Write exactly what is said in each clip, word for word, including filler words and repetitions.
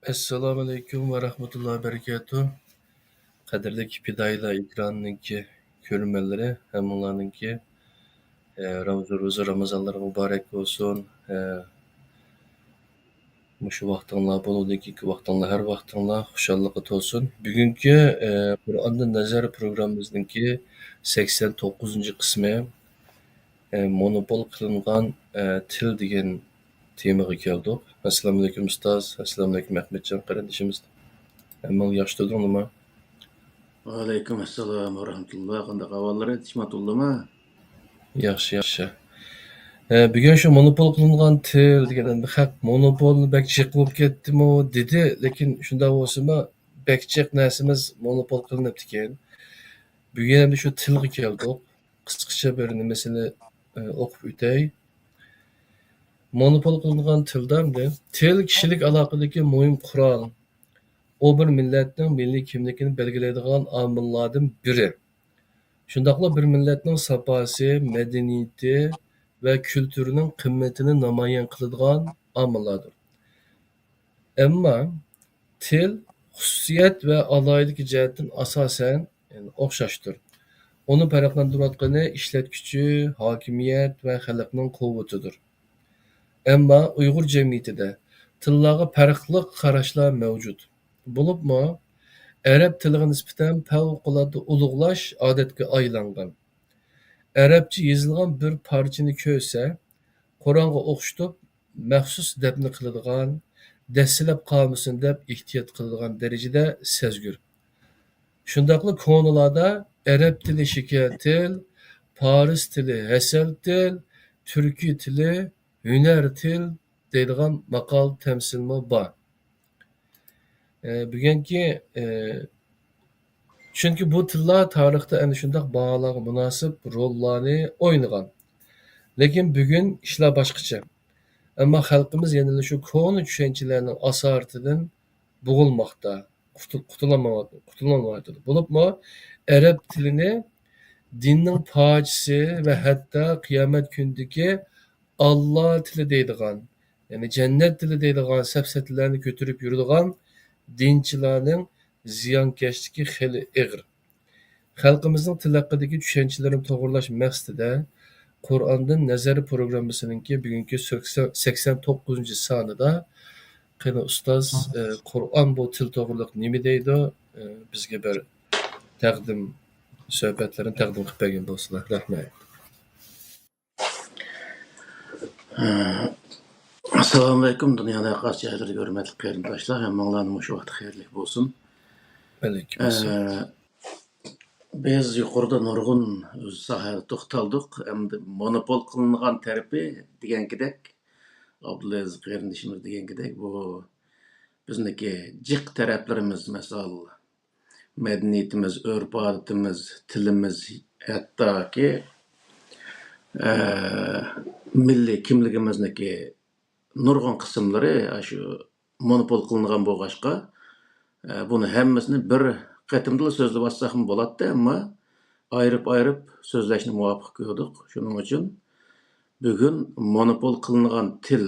ئەسسالامۇئەلەيكۇم ۋە رەھمەتۇللاھى ۋە بەرىكاتۇھ. قەدىرلىك پىدائىيلار ئېكرانىنىڭكى كۆرۈرمەنلىرى، ھەممىڭلارنىڭكى، ئە، رەمزان روزا رامازانلىرى مۇبارەك بولسۇن. ئە، مۇشۇ ۋاقتىڭلار، بۇنىڭدىن كېيىنكى ۋاقتىڭلار، ھەر ۋاقتىڭلار خۇشاللىققا تولسۇن. بۈگۈنكى، ئە، قۇرئاندىن نەزەر پروگراممىمىزنىڭكى سەكسەن توققۇزىنچى قىسمى. ئە، مونوپول قىلىنغان، ئە، تىل دېگەن تېمىغا كەلدۇق. ئەسسالامۇئەلەيكۇم ئۇستاز، ئەسسالامۇئەلەيكۇم ئەخمەتجان قېرىندىشىمىز. ھەممىڭلار ياخشى تۇردۇڭلارمۇ؟ ۋەئەلەيكۇم ئەسسالام ۋە رەھمەتۇللا. قانداق ئەھۋاللىرى؟ تىنچمۇ تۇردۇلىما؟ ياخشى، ياخشى. ئە، بۈگۈن شۇ مونوپول قىلىنغان تىل دېگەن، ئەمدى خەق مونوپولنى بەك جىق بولۇپ كەتتىمۇ دېدى، لېكىن شۇنداق بولسىمۇ بەك جىق نەرسىمىز مونوپول قىلىنىپتىكەن. بۈگۈن ئەمدى شۇ تىلغا كەلدۇق. قىسقىچە بىر نېمىسىنى، ئە، ئوقۇپ ئۆتەي. مونوپول قىلىنغان تىلدا ئەمدى، تىل كىشىلىك ئالاقىدىكى مۇھىم قورال. ئۇ بىر مىللەتنىڭ مىللىي كىملىكىنى بەلگىلەيدىغان ئامىللاردىن بىرى. شۇنداقلا بىر مىللەتنىڭ ساپاسى، مەدەنىيىتى ۋە كۈلتۈرىنىڭ قىممىتىنى نامايان قىلىدىغان ئامىللاردۇر. ئەمما تىل خۇسۇسىيەت ۋە ئالاھىدىلىكى جەھەتتىن ئاساسەن، يەنى ئوخشاشتۇر. ئۇنى پەرقلەندۈرۈۋاتقىنى ئىشلەتكۈچى، ھاكىمىيەت ۋە خەلقنىڭ قۇۋۋىتىدۇر. ئەمما ئۇيغۇر جەمئىيىتىدە تىللارغا پەرقلىق قاراشلار مەۋجۇت. بولۇپمۇ ئەرەب تىلىغا نىسبەتەن پەۋقۇلئاددە ئۇلۇغلاش ئادەتكە ئايلانغان. ئەرەبچە يېزىلغان بىر پارچىنى كۆرسە، قۇرئانغا ئوخشىتىپ مەخسۇس دەپنە قىلىدىغان، دەسسىلەپ قالمىسۇن دەپ ئېھتىيات قىلىدىغان دەرىجىدە سەزگۈر. شۇنداقلا كونىلاردا ئەرەب تىلى شېكەر تىل، پارس تىلى ھەسەل تىل، تۈركىي تىلى ھۈنەر تىل دەيدىغان ماقال تەمسىلمۇ بار. ئە، بۈگۈنكى، ئە، چۈنكى بۇ تىللار تارىختا ئەنە شۇنداق باھالارغا مۇناسىپ روللارنى ئوينىغان. لېكىن بۈگۈن ئىشلار باشقىچە. ئەمما خەلقىمىز يەنىلا شۇ كونا چۈشەنچىلەرنىڭ ئاسارىتىدىن بوغۇلماقتا، قۇتۇ-، قۇتۇلالماي-، قۇتۇلالمايۋاتىدۇ. بولۇپمۇ ئەرەب تىلىنى دىننىڭ پاچىسى ۋە ھەتتا قىيامەت كۈنىدىكى ئاللا تىلى دەيدىغان، يەنى جەننەت تىلى دەيدىغان سەپسەتىلەرنى كۆتۈرۈپ يۈرىدىغان دىنچىلارنىڭ زىيانكەشلىكى خېلى ئېغىر. خەلقىمىزنىڭ تىل ھەققىدىكى چۈشەنچىلىرىنى توغرىلاش مەقسىتىدە، قۇرئاندىن نەزەر پروگراممىسىنىڭكى بۈگۈنكى سەكسەن، سەكسەن توققۇزىنچى سانىدا، قېنى ئۇستاز، ئە، قۇرئان بۇ تىل توغرىلىق نېمە دەيدۇ؟ ئە، بىزگە بىر تەقدىم، سۆھبەتلىرىنى تەقدىم قىلىپ بەرگەن بولسىلا. رەھمەت. ئەسسالامۇئەلەيكۇم، دۇنيانىڭ ھەر قايسى جايلىرىدىكى ھۆرمەتلىك قېرىنداشلار، ھەممىڭلارنى مۇشۇ ۋاقىت خەيرلىك بولسۇن. ۋەئەلەيكۇم ئەسسالام. ئە، بىز يۇقىرىدا نۇرغۇن ئۆز ساھەدە توختالدۇق. ئەمدى مونوپول قىلىنغان تەرىپى دېگەنكىدەك، ئابدۇلئەزىز قېرىندىشىمىز دېگەنكىدەك، بۇ بىزنىڭكى جىق تەرەپلىرىمىز، مەسىلەن، مەدەنىيىتىمىز، ئۆرپ-ئادىتىمىز، تىلىمىز، ھەتتاكى، ئە، مىللىي كىملىكىمىزنىڭكى نۇرغۇن قىسىملىرى ئاشۇ مونوپول قىلىنغان بولغاچقا، ئە، بۇنى ھەممىسىنى بىر قېتىمدىلا سۆزلىۋاتساقمۇ بولاتتى، ئەمما ئايرىپ-ئايرىپ سۆزلەشنى مۇۋاپىق كۆردۇق. شۇنىڭ ئۈچۈن بۈگۈن مونوپول قىلىنغان تىل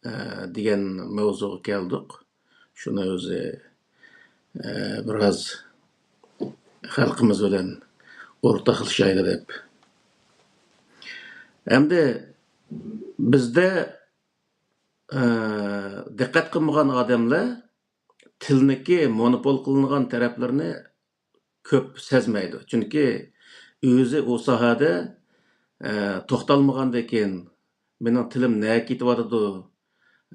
ئە، دېگەن مەۋزۇغا كەلدۇق. شۇنى ئۆزى، ئە، بىراز خەلقىمىز بىلەن ئورتاقلىشايلى دەپ. ئەمدى بىزدە، ئە، دىققەت قىلمىغان ئادەملەر تىلنىكى مونوپول قىلىنغان تەرەپلىرىنى كۆپ سەزمەيدۇ. چۈنكى ئۆزى ئۇ ساھەدە، ئە، توختالمىغاندىن كېيىن، مېنىڭ تىلىم نەگە كېتىۋاتىدۇ،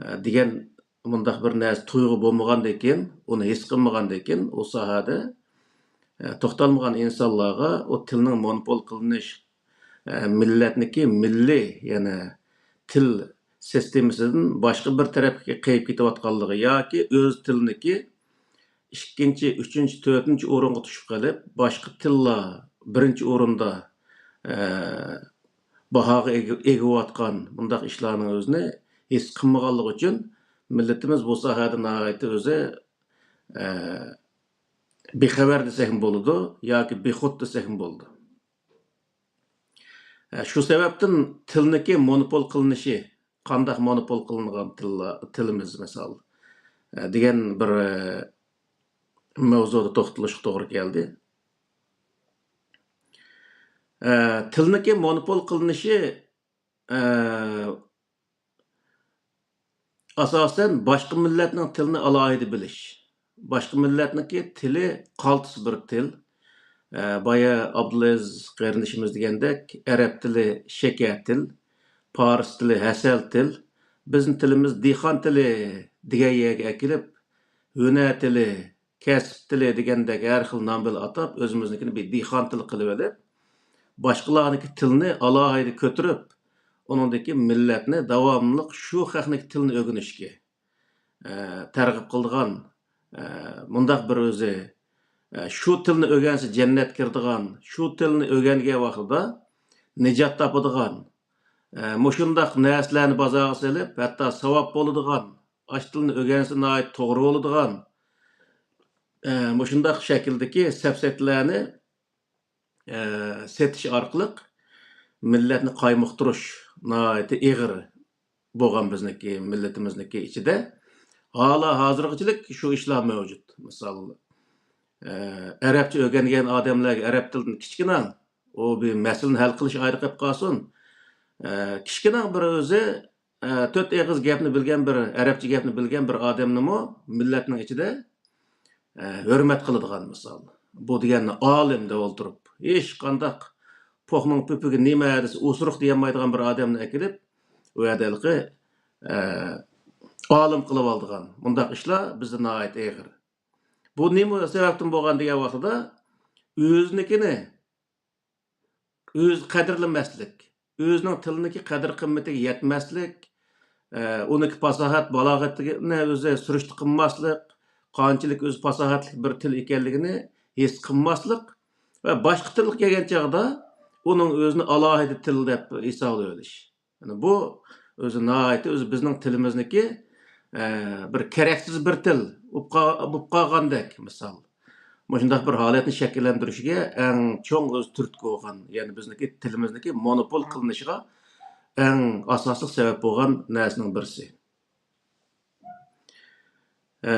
ئە، دېگەن مۇنداق بىر نەرسە، تۇيغۇ بولمىغاندىن كېيىن، ئۇنى ھېس قىلمىغاندىن كېيىن، ئۇ ساھەدە، ئە، توختالمىغان ئىنسانلارغا ئۇ تىلنىڭ مونوپول قىلىنىش، ئە، مىللەتنىكى مىللىي، يەنى تىل سىستېمىسىدىن باشقا بىر تەرەپكە قېيىپ كېتىۋاتقانلىقى ياكى ئۆز تىلىنىكى ئىككىنچى، ئۈچىنچى، تۆتىنچى ئورۇنغا چۈشۈپ قېلىپ، باشقا تىللار بىرىنچى ئورۇندا، ئە، باھاغا ئىگە، ئىگىلەۋاتقان بۇنداق ئىشلارنىڭ ئۆزىنى ھېس قىلمىغانلىقى ئۈچۈن، مىللىتىمىز بۇ ساھەدە ناھايىتى ئۆزى، ئە، بىخەۋەر دېسەكمۇ بولىدۇ ياكى بىخۇد دېسەكمۇ بولىدۇ. ئە، شۇ سەۋەبتىن تىلنىكى مونوپول قىلىنىشى، قانداق مونوپول قىلىنغان تىللا-، تىلىمىز، مىسال، دېگەن بىر مەۋزۇدا توختىلىشقا توغرا كەلدى. تىلنىڭكى مونوپول قىلىنىشى، ئاساسەن، باشقا مىللەتنىڭ تىلىنى ئالاھىدە بىلىش. باشقا مىللەتنىڭكى تىلى قالتىس بىر تىل. ئە، بايا ئابدۇلئەزىز قېرىندىشىمىز دېگەندەك، ئەرەب تىلى شېكەر تىل، پارس تىلى ھەسەل تىل. بىزنىڭ تىلىمىز دېھقان تىلى دېگەن يەرگە ئەكېلىپ، ھۈنەر تىلى، كەسىپ تىلى دېگەندەك ھەر خىل نام بىلەن ئاتاپ، ئۆزىمىزنىڭكىنى بىر دېھقان تىلى قىلىۋېلىپ، باشقىلارنىڭكى تىلىنى ئالاھىدە كۆتۈرۈپ، ئۇنىڭدىكى مىللەتنى داۋاملىق شۇ خەقنىڭكى تىلىنى ئۆگىنىشكە، ئە، تەرغىب قىلىدىغان، ئە، مۇنداق بىر ئۆزى، ئە، شۇ تىلنى ئۆگەنسە جەننەتكە كىرىدىغان، شۇ تىلنى ئۆگەنگەن ۋاقتىدا نىجات تاپىدىغان، ئە، مۇشۇنداق نەرسىلەرنى بازارغا سېلىپ، ھەتتا ساۋاب بولىدىغان، ئاشۇ تىلنى ئۆگەنسە ناھايىتى توغرا بولىدىغان، ئە، مۇشۇنداق شەكىلدىكى سەپسەتىلەرنى ئە، سېتىش ئارقىلىق مىللەتنى قايمۇقتۇرۇش ناھايىتى ئېغىر بولغان بىزنىڭكى مىللىتىمىزنىڭكى ئىچىدە. ھالا ھازىرغىچىلىك شۇ ئىشلار مەۋجۇت. مىسال، ئە، ئەرەبچە ئۆگەنگەن ئادەملەرگە ئەرەب تىلىدىن كىچىكىنە ئۇ بىر مەسىلىنى ھەل قىلىش ئايرى قېلىپ قالسۇن. ئە، كىچىكىنە بىر ئۆزى ئە، تۆت ئېغىز گەپنى بىلگەن بىر، ئەرەبچە گەپنى بىلگەن بىر ئادەمنىمۇ مىللەتنىڭ ئىچىدە، ئە، ھۆرمەت قىلىدىغان مىسال. بۇ دېگەننى ئالىم دەپ ئولتۇرۇپ، ھېچقانداق پوقنىڭ پۆپۈكى نېمە دېسە ئۇسرۇق دېيەلمەيدىغان بىر ئادەمنى ئەكېلىپ، ئۇ يەردە ھېلىقى، ئە، ئالىم قىلىۋالىدىغان. مۇنداق ئىشلار بىزدە ناھايىتى ئېغىر. بۇ نېمە سەۋەبتىن بولغان دېگەن ۋاقتىدا، ئۆزىنىڭكىنى ئۆزى قەدىرلىمەسلىك، ئۆزىنىڭ تىلىنىڭكى قەدىر-قىممىتىگە يەتمەسلىك، ئە، ئۇنىڭكى پاساھەت-بالاغىتىنى ئۆزى سۈرۈشتە قىلماسلىق، قانچىلىك ئۆزى پاساھەتلىك بىر تىل ئىكەنلىكىنى ھېس قىلماسلىق ۋە باشقا تىلغا كەلگەن چاغدا ئۇنىڭ ئۆزىنى ئالاھىدە تىل دەپ ھېسابلىۋېلىش. يەنى بۇ ئۆزى ناھايىتى ئۆزى بىزنىڭ تىلىمىزنىڭكى، ئە، بىر كېرەكسىز بىر تىل بولۇپ قا-، بولۇپ قالغاندەك مىسال. مۇشۇنداق بىر ھالەتنى شەكىللەندۈرۈشىگە ئەڭ چوڭ ئۆزى تۈرتكە بولغان، يەنى بىزنىڭكى تىلىمىزنىڭكى مونوپول قىلىنىشىغا ئەڭ ئاساسلىق سەۋەب بولغان نەرسىنىڭ بىرسى. ئە،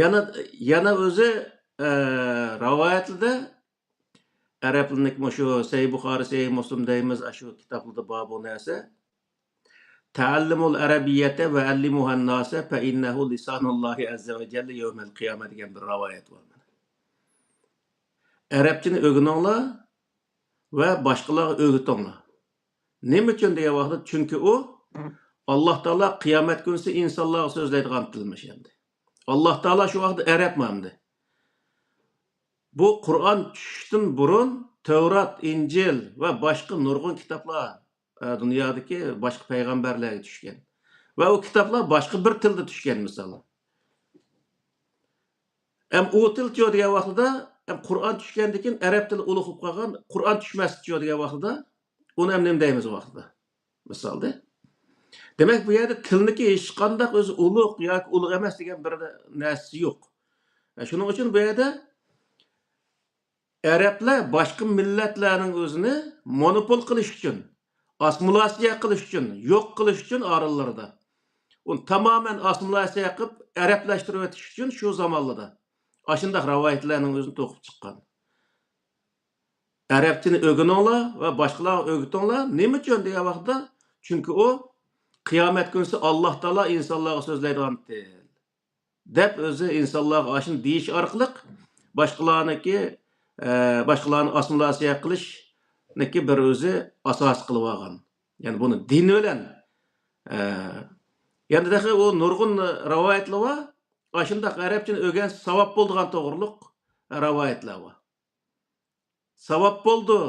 يەنە، يەنە ئۆزى، ئە، رىۋايەتلىدە ئەرەبلىرىنىڭكى مۇشۇ سەھىھ بۇخارى، سەھىھ مۇسلىم دەيمىز، ئاشۇ كىتابلاردا بار بۇ نەرسە. تەئەللىمۇل ئەرەبىييەتە ۋە ئەللىمۇھەن ناسە فەئىننەھۇ لىسانۇللاھى ئەززە ۋە جەللە يەۋمەل قىيامە دېگەن بىر رىۋايەت بار. ئەرەبچىنى ئۆگىنىڭلار ۋە باشقىلارغا ئۆگىتىڭلار. نېمە ئۈچۈن دېگەن ۋاقىتتا، چۈنكى ئۇ ئاللاھ تائالا قىيامەت كۈنىسى ئىنسانلارغا سۆزلەيدىغان تىلمىش ئەمدى. ئاللاھ تائالا شۇ ۋاقىتتا ئەرەبمۇ ئەمدى. بۇ قۇرئان چۈشۈشتىن بۇرۇن تەۋرات، ئىنجىل ۋە باشقا نۇرغۇن كىتابلار، ئە، دۇنيادىكى باشقا پەيغەمبەرلەرگە چۈشكەن. ۋە ئۇ كىتابلار باشقا بىر تىلدا چۈشكەن، مىسالى. ئەم ئۇ تىلچۇ دېگەن ۋاقتىدا، ئەم قۇرئان چۈشكەندىن كېيىن ئەرەب تىلى ئۇلۇغ بولۇپ قالغان، قۇرئان چۈشمەستىچۇ دېگەن ۋاقتىدا، ئۇنى ئەم نېمە دەيمىز ۋاقتىدا؟ مىسالدا. دېمەك، بۇ يەردە تىلنىكى ھېچقانداق ئۆزى ئۇلۇغ ياكى ئۇلۇغ ئەمەس دېگەن بىر نەرسىسى يوق. ئە، شۇنىڭ ئۈچۈن بۇ يەردە ئەرەبلەر باشقا مىللەتلەرنىڭ ئۆزىنى مونوپول قىلىش ئۈچۈن، ئاسسىمىلياتسىيە قىلىش ئۈچۈن، يوق قىلىش ئۈچۈن ئارىلىرىدا، ئۇنى تامامەن ئاسسىمىلياتسىيە قىلىپ، ئەرەبلەشتۈرۈۋېتىش ئۈچۈن شۇ زامانلىدا ئاشۇنداق رىۋايەتلەرنىڭ ئۆزىنى توقۇپ چىققان. ئەرەبچىنى ئۆگىنىڭلار ۋە باشقىلارغا ئۆگىتىڭلار. نېمە ئۈچۈن دېگەن ۋاقىتتا، چۈنكى ئۇ قىيامەت كۈنىسى ئاللاھ تائالا ئىنسانلارغا سۆزلەيدىغان تىل. دەپ ئۆزى ئىنسانلارغا ئاشۇنى دېيىش ئارقىلىق باشقىلارنىڭكى، ئە، باشقىلارنى ئاسسىمىلياتسىيە قىلىشنىكى بىر ئۆزى ئاساس قىلىۋالغان. يەنى بۇنى دىن بىلەن، ئە، يەنە تېخى ئۇ نۇرغۇن رىۋايەتلەر بار. ئاشۇنداق ئەرەبچىنى ئۆگەنسە ساۋاب بولىدىغان توغرۇلۇق رىۋايەتلەر بار. ساۋاب بولىدۇ.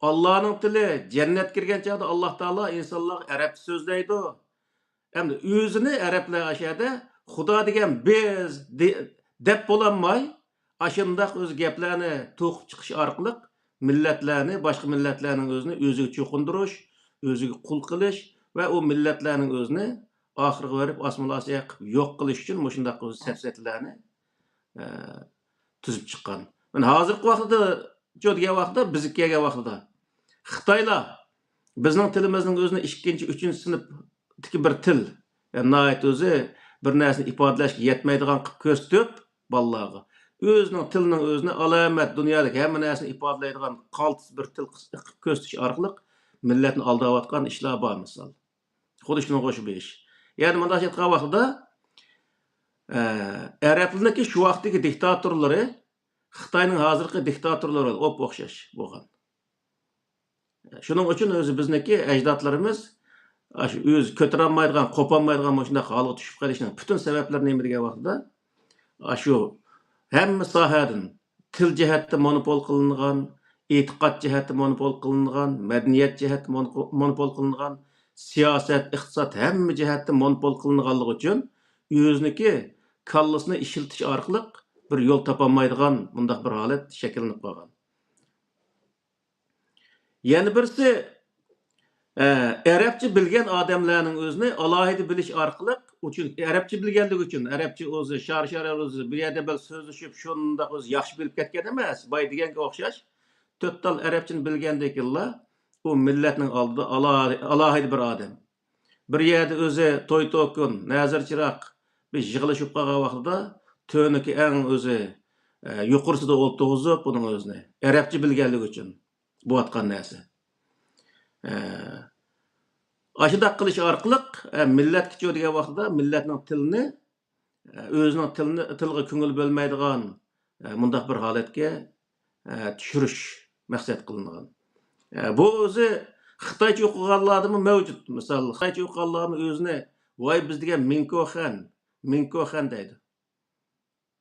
ئاللانىڭ تىلى، جەننەتكە كىرگەن چاغدا ئاللاھ تائالا ئىنسانلارغا ئەرەبچە سۆزلەيدۇ. ئەمدى ئۆزىنى ئەرەبلەر ئاشۇ يەردە خۇدا دېگەن بىز دە-، دەپ بولالماي، ئاشۇنداق ئۆزى گەپلەرنى توقۇپ چىقىش ئارقىلىق مىللەتلەرنى، باشقا مىللەتلەرنىڭ ئۆزىنى ئۆزىگە چوقۇندۇرۇش، ئۆزىگە قۇل قىلىش ۋە ئۇ مىللەتلەرنىڭ ئۆزىنى ئاخىرىغا بېرىپ ئاسسىمىلياتسىيە قىلىپ يوق قىلىش ئۈچۈن مۇشۇنداق ئۆزى سەپسەتىلەرنى ئە، تۈزۈپ چىققان. مانا ھازىرقى ۋاقىتتا، شۇ دېگەن ۋاقىتتا، بىزگە كەلگەن ۋاقتىدا خىتايلار بىزنىڭ تىلىمىزنىڭ ئۆزىنى ئىككىنچى، ئۈچىنچى سىنىپتىكى بىر تىل، يەنى ناھايىتى ئۆزى بىر نەرسىنى ئىپادىلەشكە يەتمەيدىغان قىلىپ كۆرسىتىپ، بالىلارغا ئۆزىنىڭ تىلىنىڭ ئۆزىنى ئالامەت دۇنيادىكى ھەممە نەرسىنى ئىپادىلەيدىغان قالتىس بىر تىل قىلىپ كۆرسىتىش ئارقىلىق مىللەتنى ئالداۋاتقان ئىشلار بار، مىسال. خۇددى شۇنىڭغا ئوخشاش بىر ئىش. يەنى مۇنداق ئېيتقان ۋاقتىدا، ئە، ئەرەبلەرنىڭكى شۇ ۋاقىتتىكى دىكتاتورلىرى خىتاينىڭ ھازىرقى دىكتاتورلىرى بىلەن ئوپئوخشاش بولغان. شۇنىڭ ئۈچۈن ئۆزى بىزنىڭكى ئەجدادلىرىمىز ئاشۇ ئۆزى كۆتۈرەلمەيدىغان، قوپالمايدىغان مۇشۇنداق ھالغا چۈشۈپ قېلىشنىڭ پۈتۈن سەۋەبلىرى نېمە دېگەن ۋاقتىدا، ئاشۇ ھەممە ساھەدىن، تىل جەھەتتە مونوپول قىلىنغان، ئېتىقاد جەھەتتە مونوپول قىلىنغان، مەدەنىيەت جەھەتتە مونوپول قىلىنغان، سىياسەت، ئىقتىساد ھەممە جەھەتتە مونوپول قىلىنغانلىقى ئۈچۈن ئۆزىنىڭكى كاللىسىنى ئىشلىتىش ئارقىلىق بىر يول تاپالمايدىغان مۇنداق بىر ھالەت شەكىللىنىپ قالغان. يەنە بىرسى، ئە، ئەرەبچە بىلگەن ئادەملەرنىڭ ئۆزىنى ئالاھىدە بىلىش ئارقىلىق، ئۇچۇن، ئەرەبچە بىلگەنلىكى ئۈچۈن، ئەرەبچە ئۆزى شار-شار ئۆزى بۇ يەردە بىر سۆزلىشىپ، شۇنداق ئۆزى ياخشى بىلىپ كەتكەن ئەمەس، باي دېگەنگە ئوخشاش. تۆت تال ئەرەبچىنى بىلگەندىن كېيىنلا ئۇ مىللەتنىڭ ئالدىدا ئالا-، ئالاھىدە بىر ئادەم. بىر يەردە ئۆزى توي توكۇن، نەزىر چىراغ بىر يىغىلىشىپ قالغان ۋاقتىدا تۆنىكى ئەڭ ئۆزى، ئە، يۇقىرىسىدا ئولتۇرغۇزۇپ ئۇنىڭ ئۆزىنى ئەرەبچە بىلگەنلىكى ئۈچۈن بولۇۋاتقان نەرسە. ئە، ئاشۇنداق قىلىش ئارقىلىق، ئە، مىللەتكىچۇ دېگەن ۋاقتىدا مىللەتنىڭ تىلىنى، ئە، ئۆزىنىڭ تىلىنى، تىلغا كۆڭۈل بۆلمەيدىغان، ئە، مۇنداق بىر ھالەتكە، ئە، چۈشۈرۈش مەقسەت قىلىنغان. ئە، بۇ ئۆزى خىتايچە ئوقۇغانلاردىمۇ مەۋجۇت. مىسال، خىتايچە ئوقۇغانلارمۇ ئۆزىنى، ۋاي، بىز دېگەن مىنكوخەن، مىنكوخەن دەيدۇ.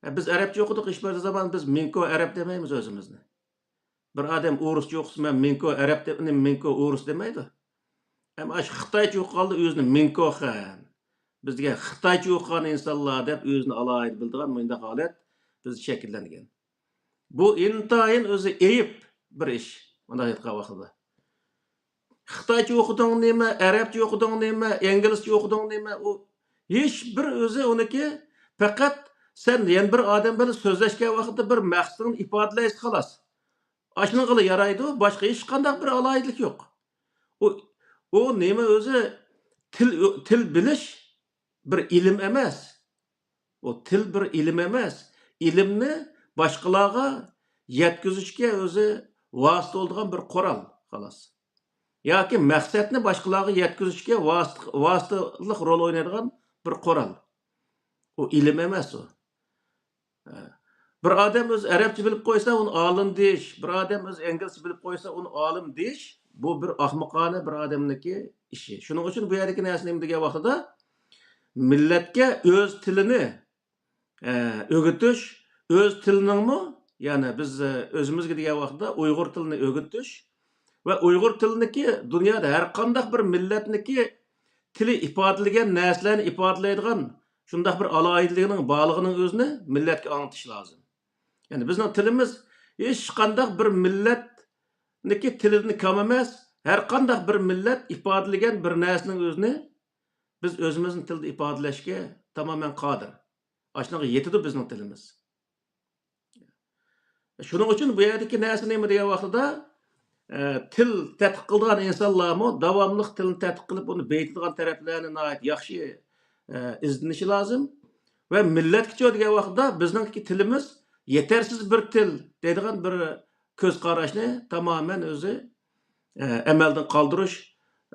ئە، بىز ئەرەبچە ئوقۇدۇق، ھېچ بىر زامان بىز مىنكو ئەرەب دېمەيمىز ئۆزىمىزنى. بىر ئادەم ئورۇسچە ئوقۇسا، مەن مىنكو ئەرەب دەپ، مىنكو ئورۇس دېمەيدۇ. ئەمما ئاشۇ خىتايچە ئوقۇغاندا ئۆزىنى مىنكوخەن، بىز دېگەن خىتايچە ئوقۇغان ئىنسانلار دەپ ئۆزىنى ئالاھىدە بىلىدىغان مۇنداق ھالەت بىزدە شەكىللەنگەن. بۇ ئىنتايىن ئۆزى ئېيىپ بىر ئىش، مۇنداق ئېيتقان ۋاقتىدا. خىتايچە ئوقۇدۇڭ نېمە، ئەرەبچە ئوقۇدۇڭ نېمە، ئىنگلىزچە ئوقۇدۇڭ نېمە، ئۇ ھېچ بىر ئۆزى ئۇنىكى، پەقەت سەن يەنە بىر ئادەم بىلەن سۆزلەشكەن ۋاقىتتا بىر مەقسىتىڭنى ئىپادىلەيسەن، خالاس. ئاشۇنىڭغىلا يارايدۇ، باشقا ھېچقانداق بىر ئالاھىدىلىك يوق. ئۇ، ئۇ نېمە ئۆزى، تىل، تىل بىلىش بىر ئىلىم ئەمەس. ئۇ تىل بىر ئىلىم ئەمەس. ئىلىمنى باشقىلارغا يەتكۈزۈشكە ئۆزى ۋاسىتە بولىدىغان بىر قورال، خالاس. ياكى مەقسەتنى باشقىلارغا يەتكۈزۈشكە ۋاسىتە، ۋاسىتىلىق رول ئوينايدىغان بىر قورال. ئۇ ئىلىم ئەمەس ئۇ. بىر ئادەم ئۆزى ئەرەبچە بىلىپ قويسا، ئۇنى ئالىم دېيىش، بىر ئادەم ئۆزى ئىنگلىزچە بىلىپ قويسا، ئۇنى ئالىم دېيىش، بۇ بىر ئاخمىقانە بىر ئادەمنىڭكى ئىشى. شۇنىڭ ئۈچۈن بۇ يەردىكى نەرسە نېمە دېگەن ۋاقتىدا، مىللەتكە ئۆز تىلىنى، ئە، ئۆگىتىش، ئۆز تىلىنىڭمۇ، يەنى بىز، ئە، ئۆزىمىزگە دېگەن ۋاقتىدا ئۇيغۇر تىلىنى ئۆگىتىش ۋە ئۇيغۇر تىلىنىڭكى دۇنيادا ھەر قانداق بىر مىللەتنىڭكى تىلى ئىپادىلىگەن نەرسىلەرنى ئىپادىلەيدىغان شۇنداق بىر ئالاھىدىلىكىنىڭ بارلىقىنىڭ ئۆزىنى مىللەتكە ئاڭلىتىش لازىم. يەنى بىزنىڭ تىلىمىز ھېچقانداق بىر مىللەتنىڭكى تىلىدىن كەم ئەمەس، ھەر قانداق بىر مىللەت ئىپادىلىگەن بىر نەرسىنىڭ ئۆزىنى بىز ئۆزىمىزنىڭ تىلىدا ئىپادىلەشكە تامامەن قادىر. ئاشۇنىڭغا يېتىدۇ بىزنىڭ تىلىمىز. شۇنىڭ ئۈچۈن بۇ يەردىكى نەرسە نېمە دېگەن ۋاقتىدا، ئە، تىل تەتقىق قىلىدىغان ئىنسانلارمۇ داۋاملىق تىلنى تەتقىق قىلىپ، ئۇنى بېيىتىدىغان تەرەپلەرنى ناھايىتى ياخشى، ئە، ئىزدىنىشى لازىم. ۋە مىللەتكىچۇ دېگەن ۋاقتىدا بىزنىڭكى تىلىمىز يېتەرسىز بىر تىل دەيدىغان بىر كۆز قاراشنى تامامەن ئۆزى، ئە، ئەمەلدىن قالدۇرۇش،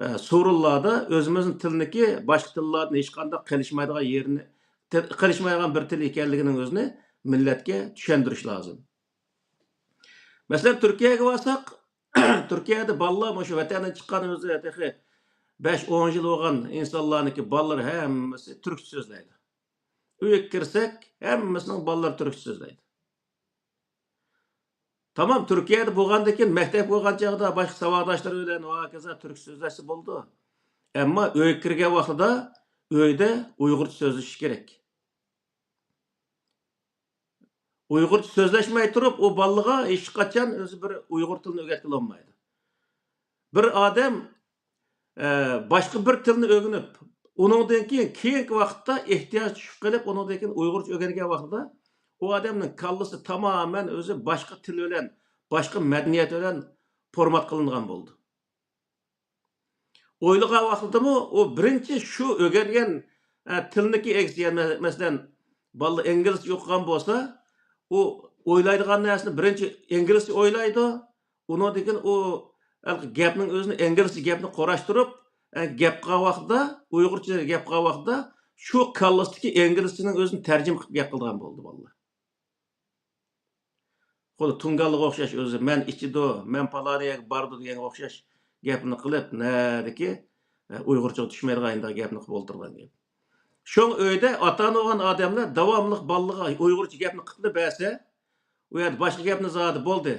ئە، سورۇنلاردا ئۆزىمىزنىڭ تىلىنىكى باشقا تىللاردىن ھېچقانداق قېلىشمايدىغان يېرىنى، تىل-، قېلىشمايدىغان بىر تىل ئىكەنلىكىنىڭ ئۆزىنى مىللەتكە چۈشەندۈرۈش لازىم. مەسىلەن، تۈركىيەگە بارساق، تۈركىيەدە بالىلار مۇشۇ ۋەتەندىن چىققان ئۆزى تېخى بەش، ئون يىل بولغان ئىنسانلارنىڭكى بالىلىرى ھەممىسى تۈركچە سۆزلەيدۇ. ئۆيگە كىرسەك، ھەممىسىنىڭ بالىلىرى تۈركچە سۆزلەيدۇ. تامام، تۈركىيەدە بولغاندىن كېيىن، مەكتەپ بولغان چاغدا باشقا ساۋاقداشلىرى بىلەن ۋە ھاكازا تۈركچە سۆزلەشسە بولىدۇ. ئەمما ئۆيگە كىرگەن ۋاقتىدا ئۆيدە ئۇيغۇرچە سۆزلىشىش كېرەك. ئۇيغۇرچە سۆزلەشمەي تۇرۇپ، ئۇ بالىغا ھېچقاچان ئۆزى بىر ئۇيغۇر تىلىنى ئۆگەتكىلى بولمايدۇ. بىر ئادەم، ئە، باشقا بىر تىلنى ئۆگىنىپ، ئۇنىڭدىن كېيىن، كېيىنكى ۋاقىتتا ئېھتىياج چۈشۈپ قېلىپ، ئۇنىڭدىن كېيىن ئۇيغۇرچە ئۆگەنگەن ۋاقتىدا، ئۇ ئادەمنىڭ كاللىسى تامامەن ئۆزى باشقا تىل بىلەن، باشقا مەدەنىيەت بىلەن فورمات قىلىنغان بولىدۇ. ئويلىغان ۋاقتىدىمۇ ئۇ بىرىنچى شۇ ئۆگەنگەن ئە، تىلنىكى ئىگىسى، يەنى مەسىلەن، بالىلار ئىنگلىزچە ئوقۇغان بولسا، ئۇ ئويلايدىغان نەرسىنى بىرىنچى ئىنگلىزچە ئويلايدۇ. ئۇنىڭدىن كېيىن ئۇ ھېلىقى گەپنىڭ ئۆزىنى، ئىنگلىزچە گەپنى قۇراشتۇرۇپ، ئە، گەپ قىلغان ۋاقتىدا، ئۇيغۇرچە گەپ قىلغان ۋاقتىدا شۇ كاللىسىدىكى ئىنگلىزچىنىڭ ئۆزىنى تەرجىمە قىلىپ گەپ قىلىدىغان بولدى بالىلار. خۇددى تۇڭگانلىغا ئوخشاش ئۆزى، «مەن ئىچىدۇ، مەن پالانى يەرگە بارىدۇ» دېگەنگە ئوخشاش گەپنى قىلىپ، نەدىكى، ئە، ئۇيغۇرچىغا چۈشمەيدىغان ئاينداق گەپنى قىلىپ ئولتۇرغان گەپ. شۇڭا ئۆيدە ئاتا-ئانا بولغان ئادەملەر داۋاملىق بالىلىرىغا ئۇيغۇرچە گەپنى قىلىپ بەرسە، ئۇ يەردە باشقا گەپنى زادى بولدى.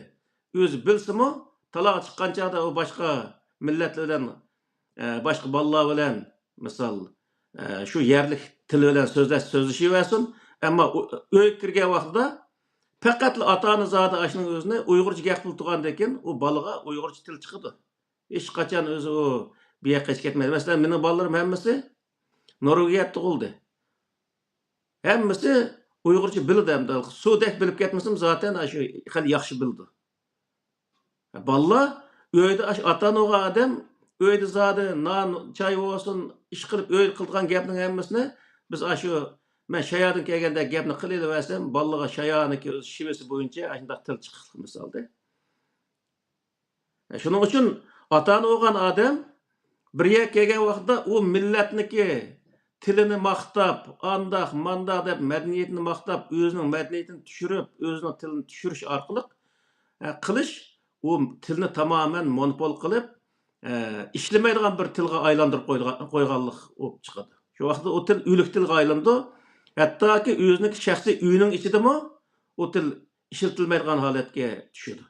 ئۆزى بىلسىمۇ، تالاغا چىققان چاغدا ئۇ باشقا مىللەتلەر بىلەن، ئە، باشقا بالىلار بىلەن، مىسال، ئە، شۇ يەرلىك تىل بىلەن سۆزلەش، سۆزلىشىۋەرسۇن. ئەمما ئۇ، ئۆيگە كىرگەن ۋاقتىدا پەقەتلا ئاتا-ئانا زادى ئاشۇنىڭ ئۆزىنى ئۇيغۇرچە گەپ قىلىپ تۇرغاندىن كېيىن، ئۇ بالىغا ئۇيغۇرچە تىل چىقىدۇ. ھېچقاچان ئۆزى ئۇ بۇ ياققا ھېچ كەتمەيدۇ. مەسىلەن، مېنىڭ بالىلىرىم ھەممىسى نورۋېگىيەدە تۇغۇلدى. ھەممىسى ئۇيغۇرچە بىلىدۇ ئەمدى. سۇدەك بىلىپ كەتمىسىمۇ، زاتەن ئاشۇ خېلى ياخشى بىلىدۇ. بالىلار ئۆيدە ئاشۇ ئاتا-ئانا بولغان ئادەم ئۆيدە زادى نان، چاي بولسۇن، ئىش قىلىپ، ئۆيدە قىلىدىغان گەپنىڭ ھەممىسىنى بىز ئاشۇ مەن شايادىن كەلگەندەك گەپنى قىلىۋەرسەم، بالىلارغا شايانىكى ئۆز شېۋىسى بويىچە ئاشۇنداق تىل چىقىقلىق مىسالدا. شۇنىڭ ئۈچۈن ئاتا-ئانا بولغان ئادەم بىر يەرگە كەلگەن ۋاقتىدا ئۇ مىللەتنىكى تىلىنى ماختاپ، ئانداق، مانداق دەپ مەدەنىيىتىنى ماختاپ، ئۆزىنىڭ مەدەنىيىتىنى چۈشۈرۈپ، ئۆزىنىڭ تىلىنى چۈشۈرۈش ئارقىلىق، ئە، قىلىش، ئۇ تىلنى تامامەن مونوپول قىلىپ، ئە، ئىشلىمەيدىغان بىر تىلغا ئايلاندۇرۇپ قويغان، قويغانلىق بولۇپ چىقىدۇ. شۇ ۋاقىتتا ئۇ تىل ئۆلۈك تىلغا ئايلىنىدۇ. ھەتتاكى ئۆزىنىڭكى شەخسىي ئۆيىنىڭ ئىچىدىمۇ ئۇ تىل ئىشلىتىلمەيدىغان ھالەتكە چۈشىدۇ.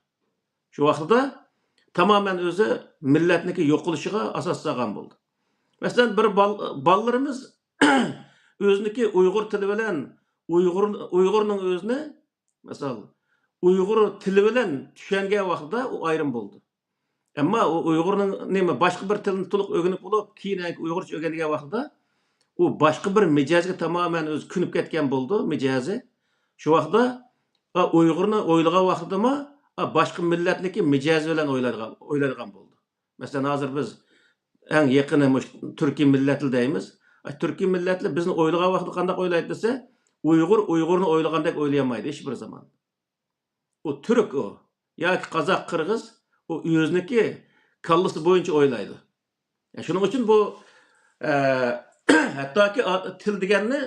شۇ ۋاقتىدا تامامەن ئۆزى مىللەتنىڭكى يوقىلىشىغا ئاساس سالغان بولدى. مەسىلەن، بىر بال-، بالىلىرىمىز ئۆزىنىڭكى ئۇيغۇر تىلى بىلەن ئۇيغۇر، ئۇيغۇرنىڭ ئۆزىنى، مىسال، ئۇيغۇر تىلى بىلەن چۈشەنگەن ۋاقتىدا ئۇ ئايرىم بولدى. ئەمما ئۇ ئۇيغۇرنىڭ نېمە، باشقا بىر تىلنى تولۇق ئۆگىنىپ بولۇپ، كېيىن ئۇيغۇرچە ئۆگەنگەن ۋاقتىدا ئۇ باشقا بىر مىجەزگە تامامەن ئۆزى كۆنۈپ كەتكەن بولىدۇ، مىجەزى. شۇ ۋاقىتتا، ئا، ئۇيغۇرنى ئويلىغان ۋاقتىدىمۇ، ئا، باشقا مىللەتنىڭكى مىجەزى بىلەن ئويلايدىغان، ئويلايدىغان بولىدۇ. مەسىلەن، ھازىر بىز ئەڭ يېقىنى مۇشۇ تۈركىي مىللەتلەر دەيمىز. ئا، تۈركىي مىللەتلەر بىزنى ئويلىغان ۋاقتىدا قانداق ئويلايدۇ دېسە، ئۇيغۇر ئۇيغۇرنى ئويلىغاندەك ئويلىيالمايدۇ ھېچ بىر زامان. ئۇ تۈرك ئۇ. ياكى قازاق، قىرغىز، ئۇ ئۆزىنىڭكى كاللىسى بويىچە ئويلايدۇ. شۇنىڭ ئۈچۈن بۇ، ئە، ھەتتاكى ئا-، تىل دېگەننى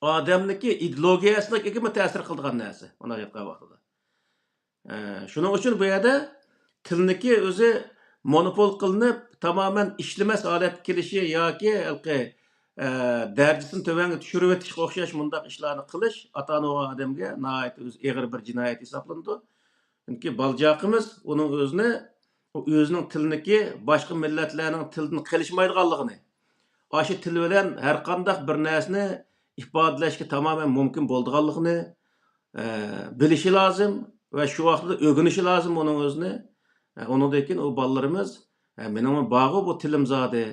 ئادەمنىڭكى ئىدېئولوگىيەسىنىڭكىگىمۇ تەسىر قىلىدىغان نەرسە، مۇنداق ئېيتقان ۋاقتىدا. ئە، شۇنىڭ ئۈچۈن بۇ يەردە تىلنىڭكى ئۆزى مونوپول قىلىنىپ، تامامەن ئىشلىمەس ھالەتكە كېلىشى ياكى ھېلىقى، ئە، دەرىجىسىنى تۆۋەنگە چۈشۈرۈۋېتىشكە ئوخشاش مۇنداق ئىشلارنى قىلىش ئاتا-ئانا بولغان ئادەمگە ناھايىتى ئۆزى ئېغىر بىر جىنايەت ھېسابلىنىدۇ. چۈنكى بالا-چاقىمىز ئۇنىڭ ئۆزىنى، ئۇ ئۆزىنىڭ تىلىنىڭكى باشقا مىللەتلەرنىڭ تىلىدىن قېلىشمايدىغانلىقىنى، ئاشۇ تىل بىلەن ھەر قانداق بىر نەرسىنى ئىپادىلەشكە تامامەن مۇمكىن بولىدىغانلىقىنى، ئە، بىلىشى لازىم ۋە شۇ ۋاقىتتا ئۆگىنىشى لازىم ئۇنىڭ ئۆزىنى. ئە، ئۇنىڭدىن كېيىن ئۇ بالىلىرىمىز، ئە، مېنىڭمۇ بارغۇ بۇ تىلىم زادى،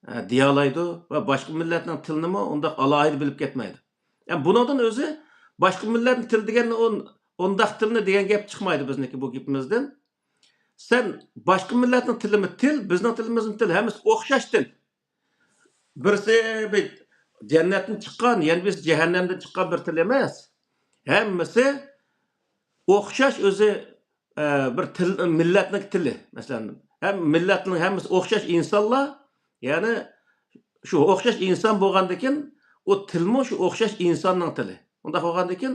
ئە، دېيەلەيدۇ ۋە باشقا مىللەتنىڭ تىلىنىمۇ ئۇنداق ئالاھىدە بىلىپ كەتمەيدۇ. ئە، بۇنىڭدىن ئۆزى باشقا مىللەتنىڭ تىلى دېگەن ئۇن-، ئۇنداق تىلنى دېگەن گەپ چىقمايدۇ بىزنىڭكى بۇ گېپىمىزدىن. سەن باشقا مىللەتنىڭ تىلىمۇ تىل، بىزنىڭ تىلىمىزمۇ تىل، ھەممىسى ئوخشاش تىل. بىرسى بىر جەننەتتىن چىققان، يەنە بىرسى جەھەننەمدىن چىققان بىر تىل ئەمەس. ھەممىسى ئوخشاش ئۆزى، ئە، بىر تىل، مىللەتنىڭ تىلى. مەسىلەن، ھەم مىللەتنىڭ ھەممىسى ئوخشاش ئىنسانلار، يەنى شۇ ئوخشاش ئىنسان بولغاندىكىن، ئۇ تىلمۇ شۇ ئوخشاش ئىنساننىڭ تىلى. ئۇنداق بولغاندىكىن،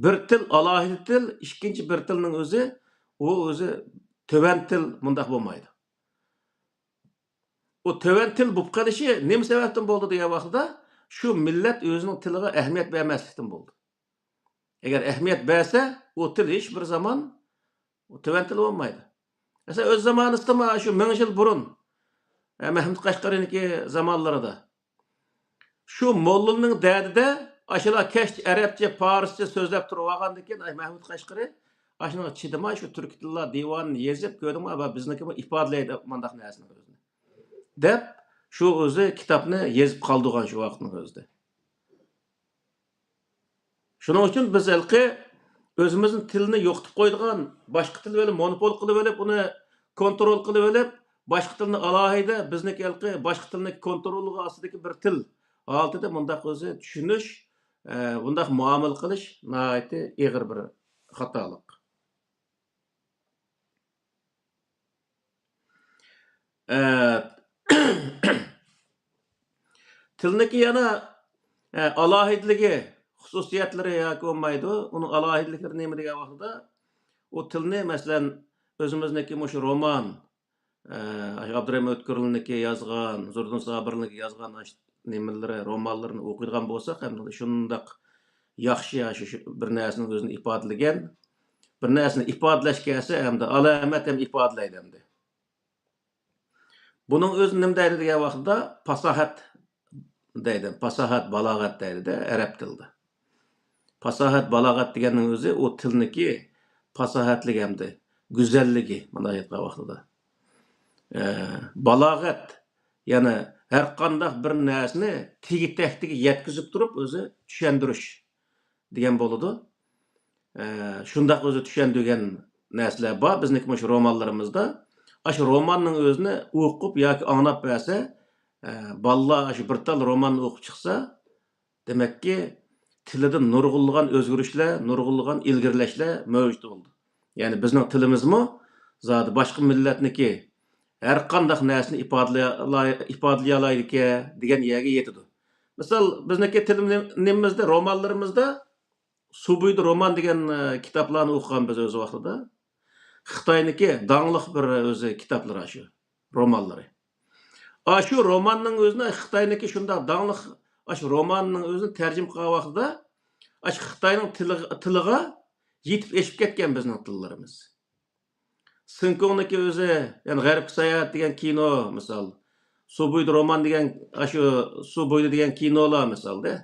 بىر تىل ئالاھىدە تىل، ئىككىنچى بىر تىلنىڭ ئۆزى، ئۇ ئۆزى تۆۋەن تىل مۇنداق بولمايدۇ. ئۇ تۆۋەن تىل بولۇپ قېلىشى نېمە سەۋەبتىن بولدى دېگەن ۋاقتىدا، شۇ مىللەت ئۆزىنىڭ تىلىغا ئەھمىيەت بەرمەسلىكتىن بولدى. ئەگەر ئەھمىيەت بەرسە، ئۇ تىل ھېچ بىر زامان ئۇ تۆۋەن تىل بولمايدۇ. مەسىلەن، ئۆز زامانىسىدا مانا شۇ مىڭ يىل بۇرۇن، ئە، مەھمۇد قەشقەرىنىڭكى زامانلىرىدا شۇ موللىنىڭ دەردىدە ئاشۇلار كەچتە ئەرەبچە، پارسچە سۆزلەپ تۇرۇۋالغاندىكىن، ئاي، مەھمۇد قەشقىرى ئاشۇنىڭغا چىدىماي، شۇ تۈركىي تىللار دىۋانىنى يېزىپ، «كۆردۈڭمۇ، ئابا، بىزنىڭكىمۇ ئىپادىلەيدۇ مانداق نەرسىنى ئۆزىنى» دەپ، شۇ ئۆزى كىتابنى يېزىپ قالدۇرغان شۇ ۋاقىتنىڭ ئۆزىدە. شۇنىڭ ئۈچۈن بىز ھېلىقى ئۆزىمىزنىڭ تىلىنى يوقىتىپ قويىدىغان، باشقا تىل بىلەن مونوپول قىلىۋېلىپ، ئۇنى كونترول قىلىۋېلىپ، باشقا تىلنى ئالاھىدە، بىزنىڭكى ھېلىقى باشقا تىلنىڭ كونترولىغا ئاستىدىكى بىر تىل ھالىتىدە مۇنداق ئۆزى چۈشىنىش، ئە، بۇنداق مۇئامىلە قىلىش ناھايىتى ئېغىر بىر خاتالىق. ئە، تىلنىكى يەنە، ئە، ئالاھىدىلىكى، خۇسۇسىيەتلىرى ياكى بولمايدۇ. ئۇنىڭ ئالاھىدىلىكلىرى نېمە دېگەن ۋاقتىدا، ئۇ تىلنى، مەسىلەن، ئۆزىمىزنىڭكى مۇشۇ رومان، ئە، ئابدۇرېھىم ئۆتكۈرلىنىڭكى يازغان، زوردۇن سابىرلىنىڭكى يازغان ئاشۇ نېمىلىرى، رومانلىرىنى ئوقۇيدىغان بولساق، ھەم شۇنداق ياخشى، ئاشۇ، شۇ بىر نەرسىنىڭ ئۆزىنى ئىپادىلىگەن، بىر نەرسىنى ئىپادىلەشكە كەلسە، ئەمدى ئالامەت ھەم ئىپادىلەيدۇ ئەمدى. بۇنىڭ ئۆزى نېمە دەيدۇ دېگەن ۋاقىتتا، پاساھەت دەيدۇ. پاساھەت، بالاغەت دەيدۇ-دە، ئەرەب تىلىدا. پاساھەت، بالاغەت دېگەننىڭ ئۆزى ئۇ تىلنىڭكى پاساھەتلىكى ھەمدە گۈزەللىكى، مۇنداق ئېيتقان ۋاقتىدا. ئە، بالاغەت، يەنى ھەر قانداق بىر نەرسىنى تېگى-تەكتىگە يەتكۈزۈپ تۇرۇپ ئۆزى چۈشەندۈرۈش دېگەن بولىدۇ. ئە، شۇنداق ئۆزى چۈشەندۈرگەن نەرسىلەر بار بىزنىڭكى مۇشۇ رومانلىرىمىزدا. ئاشۇ روماننىڭ ئۆزىنى ئوقۇپ ياكى ئاڭلاپ بەرسە، ئە، بالىلار ئاشۇ بىر تال روماننى ئوقۇپ چىقسا، دېمەككى، تىلىدا نۇرغۇنلىغان ئۆزگىرىشلەر، نۇرغۇنلىغان ئىلگىرىلەشلەر مەۋجۇت بولدى. يەنى بىزنىڭ تىلىمىزمۇ زادى باشقا مىللەتنىكى ھەر قانداق نەرسىنى ئىپادىلىيالاي-، ئىپادىلىيالايدىكەن دېگەن يەرگە يېتىدۇ. مىسال، بىزنىڭكى تىلىم-، نېمىمىزدە، رومانلىرىمىزدا سۇ بويىدا رومان دېگەن، ئە، كىتابلارنى ئوقۇغان بىز ئۆز ۋاقتىدا. خىتاينىڭكى داڭلىق بىر ئۆزى كىتابلىرى ئاشۇ، رومانلىرى. ئاشۇ روماننىڭ ئۆزىنى خىتاينىڭكى شۇنداق داڭلىق، ئاشۇ روماننىڭ ئۆزىنى تەرجىمە قىلغان ۋاقتىدا، ئاشۇ خىتاينىڭ تىلىغا، تىلىغا يېتىپ ئېشىپ كەتكەن بىزنىڭ تىللىرىمىز. سىنكۇڭنىڭكى ئۆزى، يەنى غەربكە ساياھەت دېگەن كىنو، مىسال، سۇ بويىدا رومان دېگەن، ئاشۇ سۇ بويىدا دېگەن كىنولار، مىسالدا.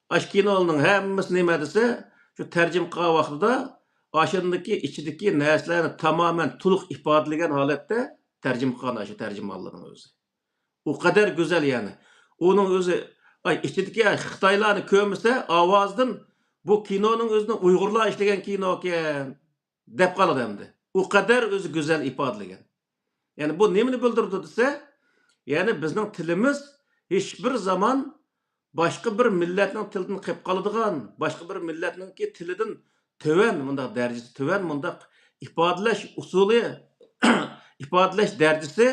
ئاشۇ كىنولارنىڭ ھەممىسى نېمە دېسە، شۇ تەرجىمە قىلغان ۋاقتىدا، ئاشۇندىكى ئىچىدىكى نەرسىلەرنى تامامەن تولۇق ئىپادىلىگەن ھالەتتە تەرجىمە قىلغان ئاشۇ تەرجىمانلارنىڭ ئۆزى. ئۇ قەدەر گۈزەل، يەنى. ئۇنىڭ ئۆزى، ئاي، ئىچىدىكى خىتايلارنى كۆرمىسە، ئاۋازدىن بۇ كىنونىڭ ئۆزىنى ئۇيغۇرلار ئىشلىگەن كىنوكەن، دەپ قالىدۇ ئەمدى. ئۇ قەدەر ئۆزى گۈزەل ئىپادىلىگەن. يەنى بۇ نېمىنى بىلدۈرىدۇ دېسە، يەنى بىزنىڭ تىلىمىز ھېچبىر زامان باشقا بىر مىللەتنىڭ تىلىدىن قېلىپ قالىدىغان، باشقا بىر مىللەتنىڭكى تىلىدىن تۆۋەن، مۇنداق دەرىجىسى تۆۋەن، مۇنداق ئىپادىلەش ئۇسۇلى، ئىپادىلەش دەرىجىسى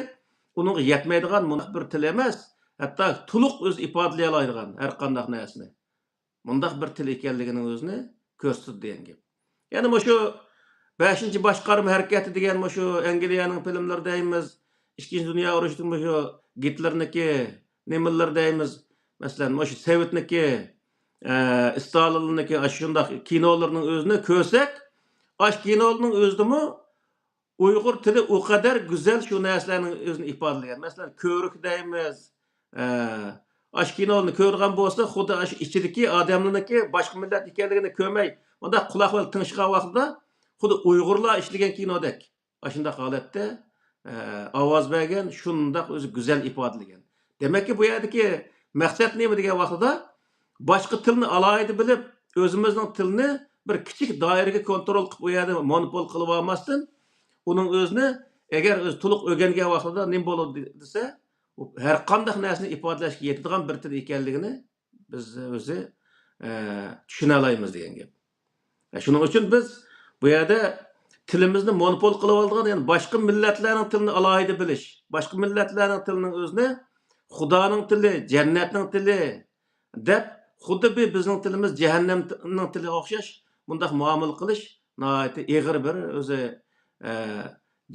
ئۇنىڭغا يەتمەيدىغان مۇنداق بىر تىل ئەمەس، ھەتتا تولۇق ئۆزى ئىپادىلىيەلايدىغان ھەر قانداق نەرسىنى. مۇنداق بىر تىل ئىكەنلىكىنىڭ ئۆزىنى كۆرسىتىدۇ دېگەن گەپ. يەنە مۇشۇ بەشىنچى باشقارما ھەرىكىتى دېگەن مۇشۇ ئەنگلىيەنىڭ فىلىملىرى دەيمىز، ئىككىنچى دۇنيا ئۇرۇشىدىكى مۇشۇ گىتلېرنىڭكى نېمىلىرى دەيمىز، مەسىلەن، مۇشۇ سوۋېتنىڭكى، ئە، ستالىننىڭكى ئاشۇنداق كىنولىرىنىڭ ئۆزىنى كۆرسەك، ئاشۇ كىنولارنىڭ ئۆزىدىمۇ ئۇيغۇر تىلى ئۇ قەدەر گۈزەل شۇ نەرسىلەرنىڭ ئۆزىنى ئىپادىلىگەن. مەسىلەن، كۆۋرۈك دەيمىز. ئە، ئاشۇ كىنونى كۆرىدىغان بولسا، خۇددى ئاشۇ ئىچىدىكى ئادەملەرنىڭكى باشقا مىللەت ئىكەنلىكىنى كۆرمەي، مۇنداق قۇلاق بىلەن تىڭشىغان ۋاقتىدا خۇددى ئۇيغۇرلار ئىشلىگەن كىنودەك. ئاشۇنداق ھالەتتە، ئە، ئاۋاز بەرگەن، شۇنداق ئۆزى گۈزەل ئىپادىلىگەن. دېمەككى، بۇ يەردىكى مەقسەت نېمە دېگەن ۋاقتىدا، باشقا تىلنى ئالاھىدە بىلىپ، ئۆزىمىزنىڭ تىلىنى بىر كىچىك دائىرىگە كونترول قىلىپ، ئۇ يەردە مونوپول قىلىۋالماستىن، ئۇنىڭ ئۆزىنى ئەگەر ئۆزى تولۇق ئۆگەنگەن ۋاقتىدا نېمە بولىدۇ دېسە، ئۇ ھەر قانداق نەرسىنى ئىپادىلەشكە يېتىدىغان بىر تىل ئىكەنلىكىنى بىز ئۆزى، ئە، چۈشىنەلەيمىز دېگەن گەپ. شۇنىڭ ئۈچۈن بىز بۇ يەردە تىلىمىزنى مونوپول قىلىۋالىدىغان، يەنى باشقا مىللەتلەرنىڭ تىلىنى ئالاھىدە بىلىش، باشقا مىللەتلەرنىڭ تىلىنىڭ ئۆزىنى خۇدانىڭ تىلى، جەننەتنىڭ تىلى دەپ، خۇددى بىر بىزنىڭ تىلىمىز جەھەننەمنىڭ تىلىغا ئوخشاش مۇنداق مۇئامىلە قىلىش ناھايىتى ئېغىر بىر ئۆزى، ئە،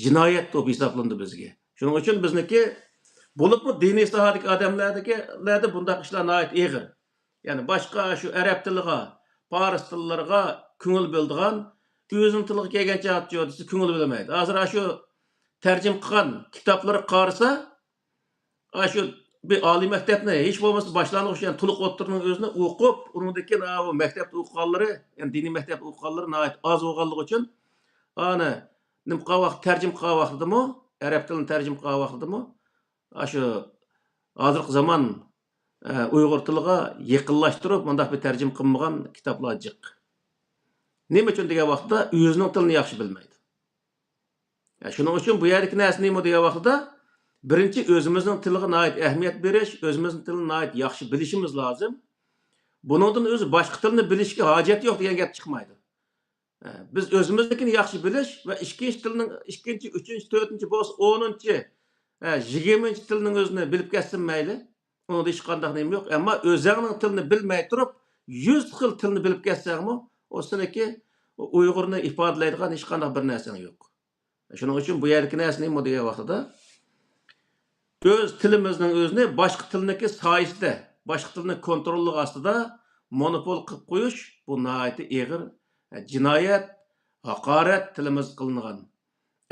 جىنايەت بولۇپ ھېسابلىنىدۇ بىزگە. شۇنىڭ ئۈچۈن بىزنىڭكى، بولۇپمۇ دىنىي ساھەدىكى ئادەملەردىكىلەردە بۇنداق ئىشلار ناھايىتى ئېغىر. يەنى باشقا شۇ ئەرەب تىلىغا، پارس تىللىرىغا كۆڭۈل بۆلىدىغان، ئۆزىنىڭ تىلىغا كەلگەنچە ئاتچۇ دېسە كۆڭۈل بۆلمەيدۇ. ھازىر شۇ تەرجىمە قىلغان كىتابلىرىغا قارىسا، ئاشۇ بىر ئالىي مەكتەپنى ھېچ بولمىسا باشلانغۇچ، يەنى تولۇق ئوتتۇرىنىڭ ئۆزىنى ئوقۇپ، ئۇنىڭدىن كېيىن ئاۋۇ مەكتەپتە ئوقۇغانلىرى، يەنى دىنىي مەكتەپتە ئوقۇغانلىرى ناھايىتى ئاز بولغانلىقى ئۈچۈن، ئانى نېمە قىلغان ۋاقىت، تەرجىمە قىلغان ۋاقتىدىمۇ، ئەرەب تىلىنى تەرجىمە قىلغان ۋاقتىدىمۇ، ئاشۇ ھازىرقى زامان، ئە، ئۇيغۇر تىلىغا يېقىنلاشتۇرۇپ، مۇنداق بىر تەرجىمە قىلمىغان كىتابلار جىق. نېمە ئۈچۈن دېگەن ۋاقىتتا، ئۆزىنىڭ تىلىنى ياخشى بىلمەيدۇ. ئە، شۇنىڭ ئۈچۈن بۇ يەردىكى نەرسە نېمە دېگەن ۋاقتىدا، بىرىنچى، ئۆزىمىزنىڭ تىلىغا ناھايىتى ئەھمىيەت بېرىش، ئۆزىمىزنىڭ تىلىنى ناھايىتى ياخشى بىلىشىمىز لازىم. بۇنىڭدىن ئۆزى باشقا تىلنى بىلىشكە ھاجەت يوق دېگەن گەپ چىقمايدۇ. ئە، بىز ئۆزىمىزنىڭكىنى ياخشى بىلىش ۋە ئىككىنچى تىلنىڭ، ئىككىنچى، ئۈچىنچى، تۆتىنچى بولسا ئونىنچى، ئە، يىگىرمىنچى تىلنىڭ ئۆزىنى بىلىپ كەتسىمۇ مەيلى. ئۇنىڭدا ھېچقانداق نېمە يوق. ئەمما ئۆزەڭنىڭ تىلىنى بىلمەي تۇرۇپ، يۈز خىل تىلنى بىلىپ كەتسەڭمۇ، ئۇ سېنىڭكى ئۇيغۇرنى ئىپادىلەيدىغان ھېچقانداق بىر نەرسەڭ يوق. شۇنىڭ ئۈچۈن بۇ يەردىكى نەرسە نېمە دېگەن ۋاقتىدا، ئۆز تىلىمىزنىڭ ئۆزىنى باشقا تىلنىڭكى سايىسىدە، باشقا تىلنىڭ كونتروللۇقى ئاستىدا مونوپول قىلىپ قويۇش، بۇ ناھايىتى ئېغىر، ئە، جىنايەت، ھاقارەت تىلىمىزغا قىلىنغان.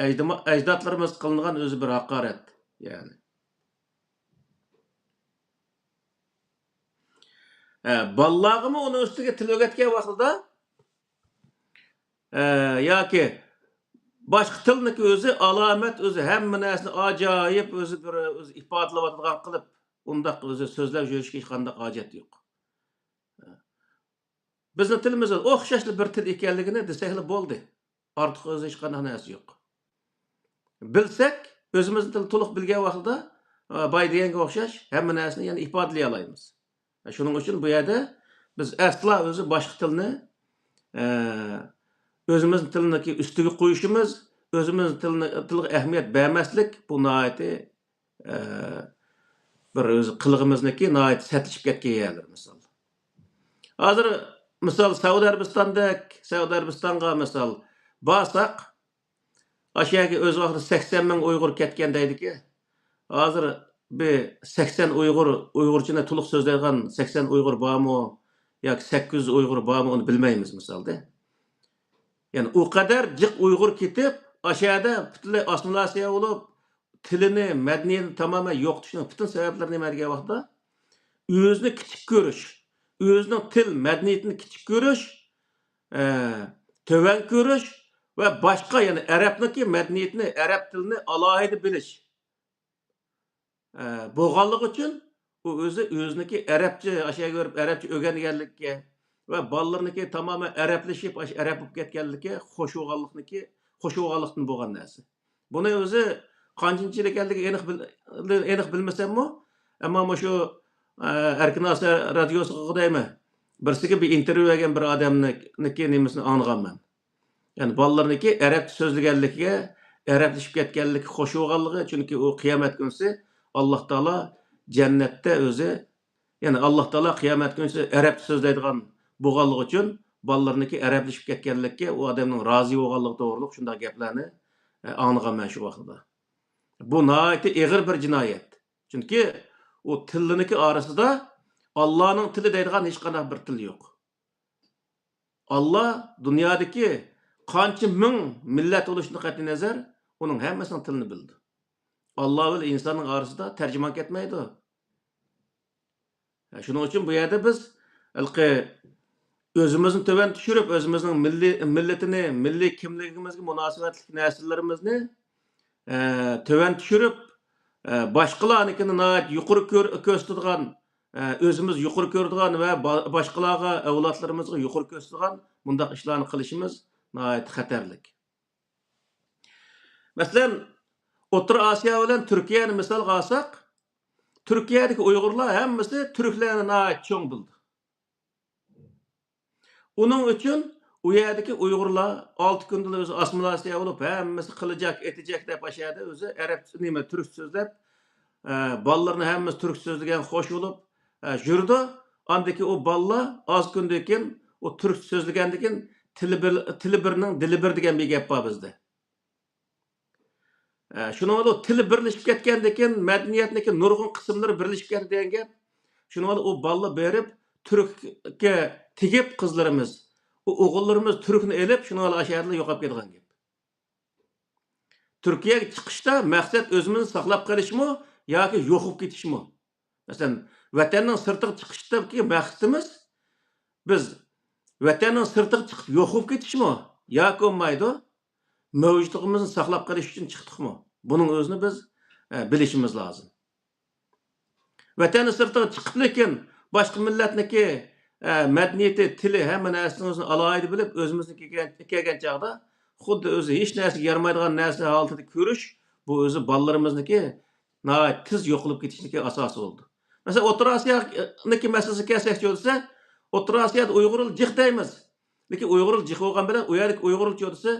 ئەجدىما-، ئەجدادلىرىمىزغا قىلىنغان ئۆزى بىر ھاقارەت. يەنى. ئە، بالىلارغىمۇ ئۇنىڭ ئۈستىگە تىل ئۆگەتكەن ۋاقتىدا، ئە، ياكى باشقا تىلنىڭكى ئۆزى ئالامەت، ئۆزى ھەممە نەرسىنى ئاجايىپ ئۆزى بىر ئۆزى ئىپادىلەۋاتىدىغان قىلىپ، ئۇنداق ئۆزى سۆزلەپ يۈرۈشكە ھېچقانداق ھاجەت يوق. بىزنىڭ تىلىمىز ئوخشاشلا بىر تىل ئىكەنلىكىنى دېسەكلا بولدى. ئارتۇق ئۆزى ھېچقانداق نەرسە يوق. بىلسەك، ئۆزىمىزنىڭ تىلىنى تولۇق بىلگەن ۋاقتىدا، ئا، باي دېگەنگە ئوخشاش ھەممە نەرسىنى يەنە ئىپادىلىيەلەيمىز. شۇنىڭ ئۈچۈن بۇ يەردە بىز ئەسلا ئۆزى باشقا تىلنى، ئە، ئۆزىمىزنىڭ تىلىنىڭكى ئۈستىگە قويۇشىمىز، ئۆزىمىزنىڭ تىلىنى، تىلىغا ئەھمىيەت بەرمەسلىك، بۇ ناھايىتى، ئە، بىر ئۆزى قىلىقىمىزنىڭكى ناھايىتى سەتلىشىپ كەتكەن يەرلىرى مىسال. ھازىر مىسال سەئۇدى ئەرەبىستاندەك، سەئۇدى ئەرەبىستانغا مىسال بارساق، ئاشۇ يەرگە ئۆز ۋاقتىدا سەكسەن مىڭ ئۇيغۇر كەتكەن دەيدىكى. ھازىر بىر سەكسەن ئۇيغۇر، ئۇيغۇرچىنى تولۇق سۆزلەيدىغان سەكسەن ئۇيغۇر بارمۇ ياكى سەككىز يۈز ئۇيغۇر بارمۇ، ئۇنى بىلمەيمىز مىسالدا. يەنى ئۇ قەدەر جىق ئۇيغۇر كېتىپ، ئاشۇ يەردە پۈتۈنلەي ئاسسىمىلياتسىيە بولۇپ، تىلىنى، مەدەنىيىتىنى تامامەن يوقىتىشنىڭ پۈتۈن سەۋەبلىرى نېمە دېگەن ۋاقىتتا، ئۆزىنى كىچىك كۆرۈش، ئۆزىنىڭ تىل مەدەنىيىتىنى كىچىك كۆرۈش، ئە، تۆۋەن كۆرۈش ۋە باشقا، يەنى ئەرەبنىڭكى مەدەنىيىتىنى، ئەرەب تىلىنى ئالاھىدە بىلىش، ئە، بولغانلىقى ئۈچۈن ئۇ ئۆزى ئۆزىنىڭكى ئەرەبچە، ئاشۇ يەرگە بېرىپ ئەرەبچە ئۆگەنگەنلىككە ۋە بالىلىرىنىڭكى تامامەن ئەرەبلىشىپ، ئاشۇ ئەرەب بولۇپ كەتكەنلىكى خوش بولغانلىقنىڭكى، خوش بولغانلىقتىن بولغان نەرسە. بۇنى ئۆزى قانچىنچى يىل ئىكەنلىكىنى ئېنىق بىل-، ئېنىق بىلمىسەممۇ، ئەمما مۇشۇ، ئە، ئەركىن ئاسىيا رادىيوسىغا دەيمەن، بىرسىگە بىر ئىنتېرۋيۇ بەرگەن بىر ئادەمنىڭكى نېمىسىنى ئاڭلىغانمەن. يەنى بالىلىرىنىڭكى ئەرەبچە سۆزلىگەنلىكىگە، ئەرەبلىشىپ كەتكەنلىكى خوش بولغانلىقى، چۈنكى ئۇ قىيامەت كۈنىسى ئاللا تائالا جەننەتتە ئۆزى، يەنى ئاللا تائالا قىيامەت كۈنىسى ئەرەبچە سۆزلەيدىغان بولغانلىقى ئۈچۈن، بالىلىرىنىڭكى ئەرەبلىشىپ كەتكەنلىككە ئۇ ئادەمنىڭ رازى بولغانلىقى توغرۇلۇق شۇنداق گەپلەرنى، ئە، ئاڭلىغانمەن شۇ ۋاقتىدا. بۇ ناھايىتى ئېغىر بىر جىنايەت. چۈنكى ئۇ تىللىنىڭكى ئارىسىدا ئاللانىڭ تىلى دەيدىغان ھېچقانداق بىر تىل يوق. ئاللا دۇنيادىكى قانچە مىڭ مىللەت بولۇشىدىن قەتئىينەزەر، ئۇنىڭ ھەممىسىنىڭ تىلىنى بىلىدۇ. ئاللا بىلەن ئىنساننىڭ ئارىسىدا تەرجىمان كەتمەيدۇ. شۇنىڭ ئۈچۈن بۇ يەردە بىز ھېلىقى ئۆزىمىزنى تۆۋەن چۈشۈرۈپ، ئۆزىمىزنىڭ مىللىي، مىللىتىنى، مىللىي كىملىكىمىزگە مۇناسىۋەتلىك نەرسىلىرىمىزنى، ئە، تۆۋەن چۈشۈرۈپ، ئە، باشقىلارنىڭكىنى ناھايىتى يۇقىرى كۆر-، كۆرسىتىدىغان، ئە، ئۆزىمىز يۇقىرى كۆرىدىغان ۋە با-، باشقىلارغا، ئەۋلادلىرىمىزغا يۇقىرى كۆرسىتىدىغان مۇنداق ئىشلارنى قىلىشىمىز ناھايىتى خەتەرلىك. مەسىلەن، ئوتتۇرا ئاسىيا بىلەن تۈركىيەنى مىسالغا ئالساق، تۈركىيەدىكى ئۇيغۇرلار ھەممىسى تۈركلەرنى ناھايىتى چوڭ بىلىدۇ. ئۇنىڭ ئۈچۈن ئۇ يەردىكى ئۇيغۇرلار ئالتە كۈندىلا ئۆزى ئاسسىمىلياتسىيە بولۇپ، ھەممىسى قىلىجاك، ئېتىجەك دەپ ئاشۇ يەردە ئۆزى ئەرەبچە، نېمە، تۈركچە سۆزلەپ، ئە، بالىلىرىنى ھەممىسى تۈركچە سۆزلىگەن خوش بولۇپ، ئە، يۈرىدۇ. ئاندىن كېيىن ئۇ بالىلار ئاز كۈندىن كېيىن ئۇ تۈركچە سۆزلىگەندىن كېيىن تىلى بىر، تىلى بىرنىڭ دىلى بىر دېگەن بىر گەپ بار بىزدە. ئە، شۇنىڭ بىلەن تىلى بىرلىشىپ كەتكەندىن كېيىن، مەدەنىيەتنىڭكى نۇرغۇن قىسىملىرى بىرلىشىپ كەتتى دېگەن گەپ. شۇنىڭ بىلەن ئۇ بالىلار بېرىپ، تۈرككە تېگىپ قىزلىرىمىز، ئۇ ئوغۇللىرىمىز تۈركنى ئېلىپ، شۇنىڭ بىلەن ئاشۇ يەردىلا يوقاپ كېتىدىغان گەپ. تۈركىيەگە چىقىشتا مەقسەت ئۆزىمىزنى ساقلاپ قېلىشمۇ ياكى يوقىلىپ كېتىشمۇ؟ مەسىلەن، ۋەتەننىڭ سىرتىغا چىقىشتىكى مەقسىتىمىز، بىز ۋەتەننىڭ سىرتىغا چىقىپ يوقىلىپ كېتىشمۇ ياكى بولمايدۇ، مەۋجۇتلۇقىمىزنى ساقلاپ قېلىش ئۈچۈن چىقتۇقمۇ؟ بۇنىڭ ئۆزىنى بىز، ئە، بىلىشىمىز لازىم. ۋەتەننىڭ سىرتىغا چىقىپ، لېكىن باشقا مىللەتنىڭكى، ئە، مەدەنىيىتى، تىلى، ھەممە نەرسىنىڭ ئۆزىنى ئالاھىدە بىلىپ، ئۆزىمىزنىڭكى كەلگەن، كەلگەن چاغدا خۇددى ئۆزى ھېچ نەرسىگە يارىمايدىغان نەرسە ھالىتىدە كۆرۈش، بۇ ئۆزى بالىلىرىمىزنىڭكى ناھايىتى تېز يوقىلىپ كېتىشىنىڭكى ئاساسى بولىدۇ. مەسىلەن، ئوتتۇرا ئاسىيانىڭكى مەسىلىسىگە كەلسەكچۇ دېسە، ئوتتۇرا ئاسىيادا ئۇيغۇرلار جىق دەيمىز. لېكىن ئۇيغۇرلار جىق بولغان بىلەن ئۇ يەردىكى ئۇيغۇرلارچۇ دېسە،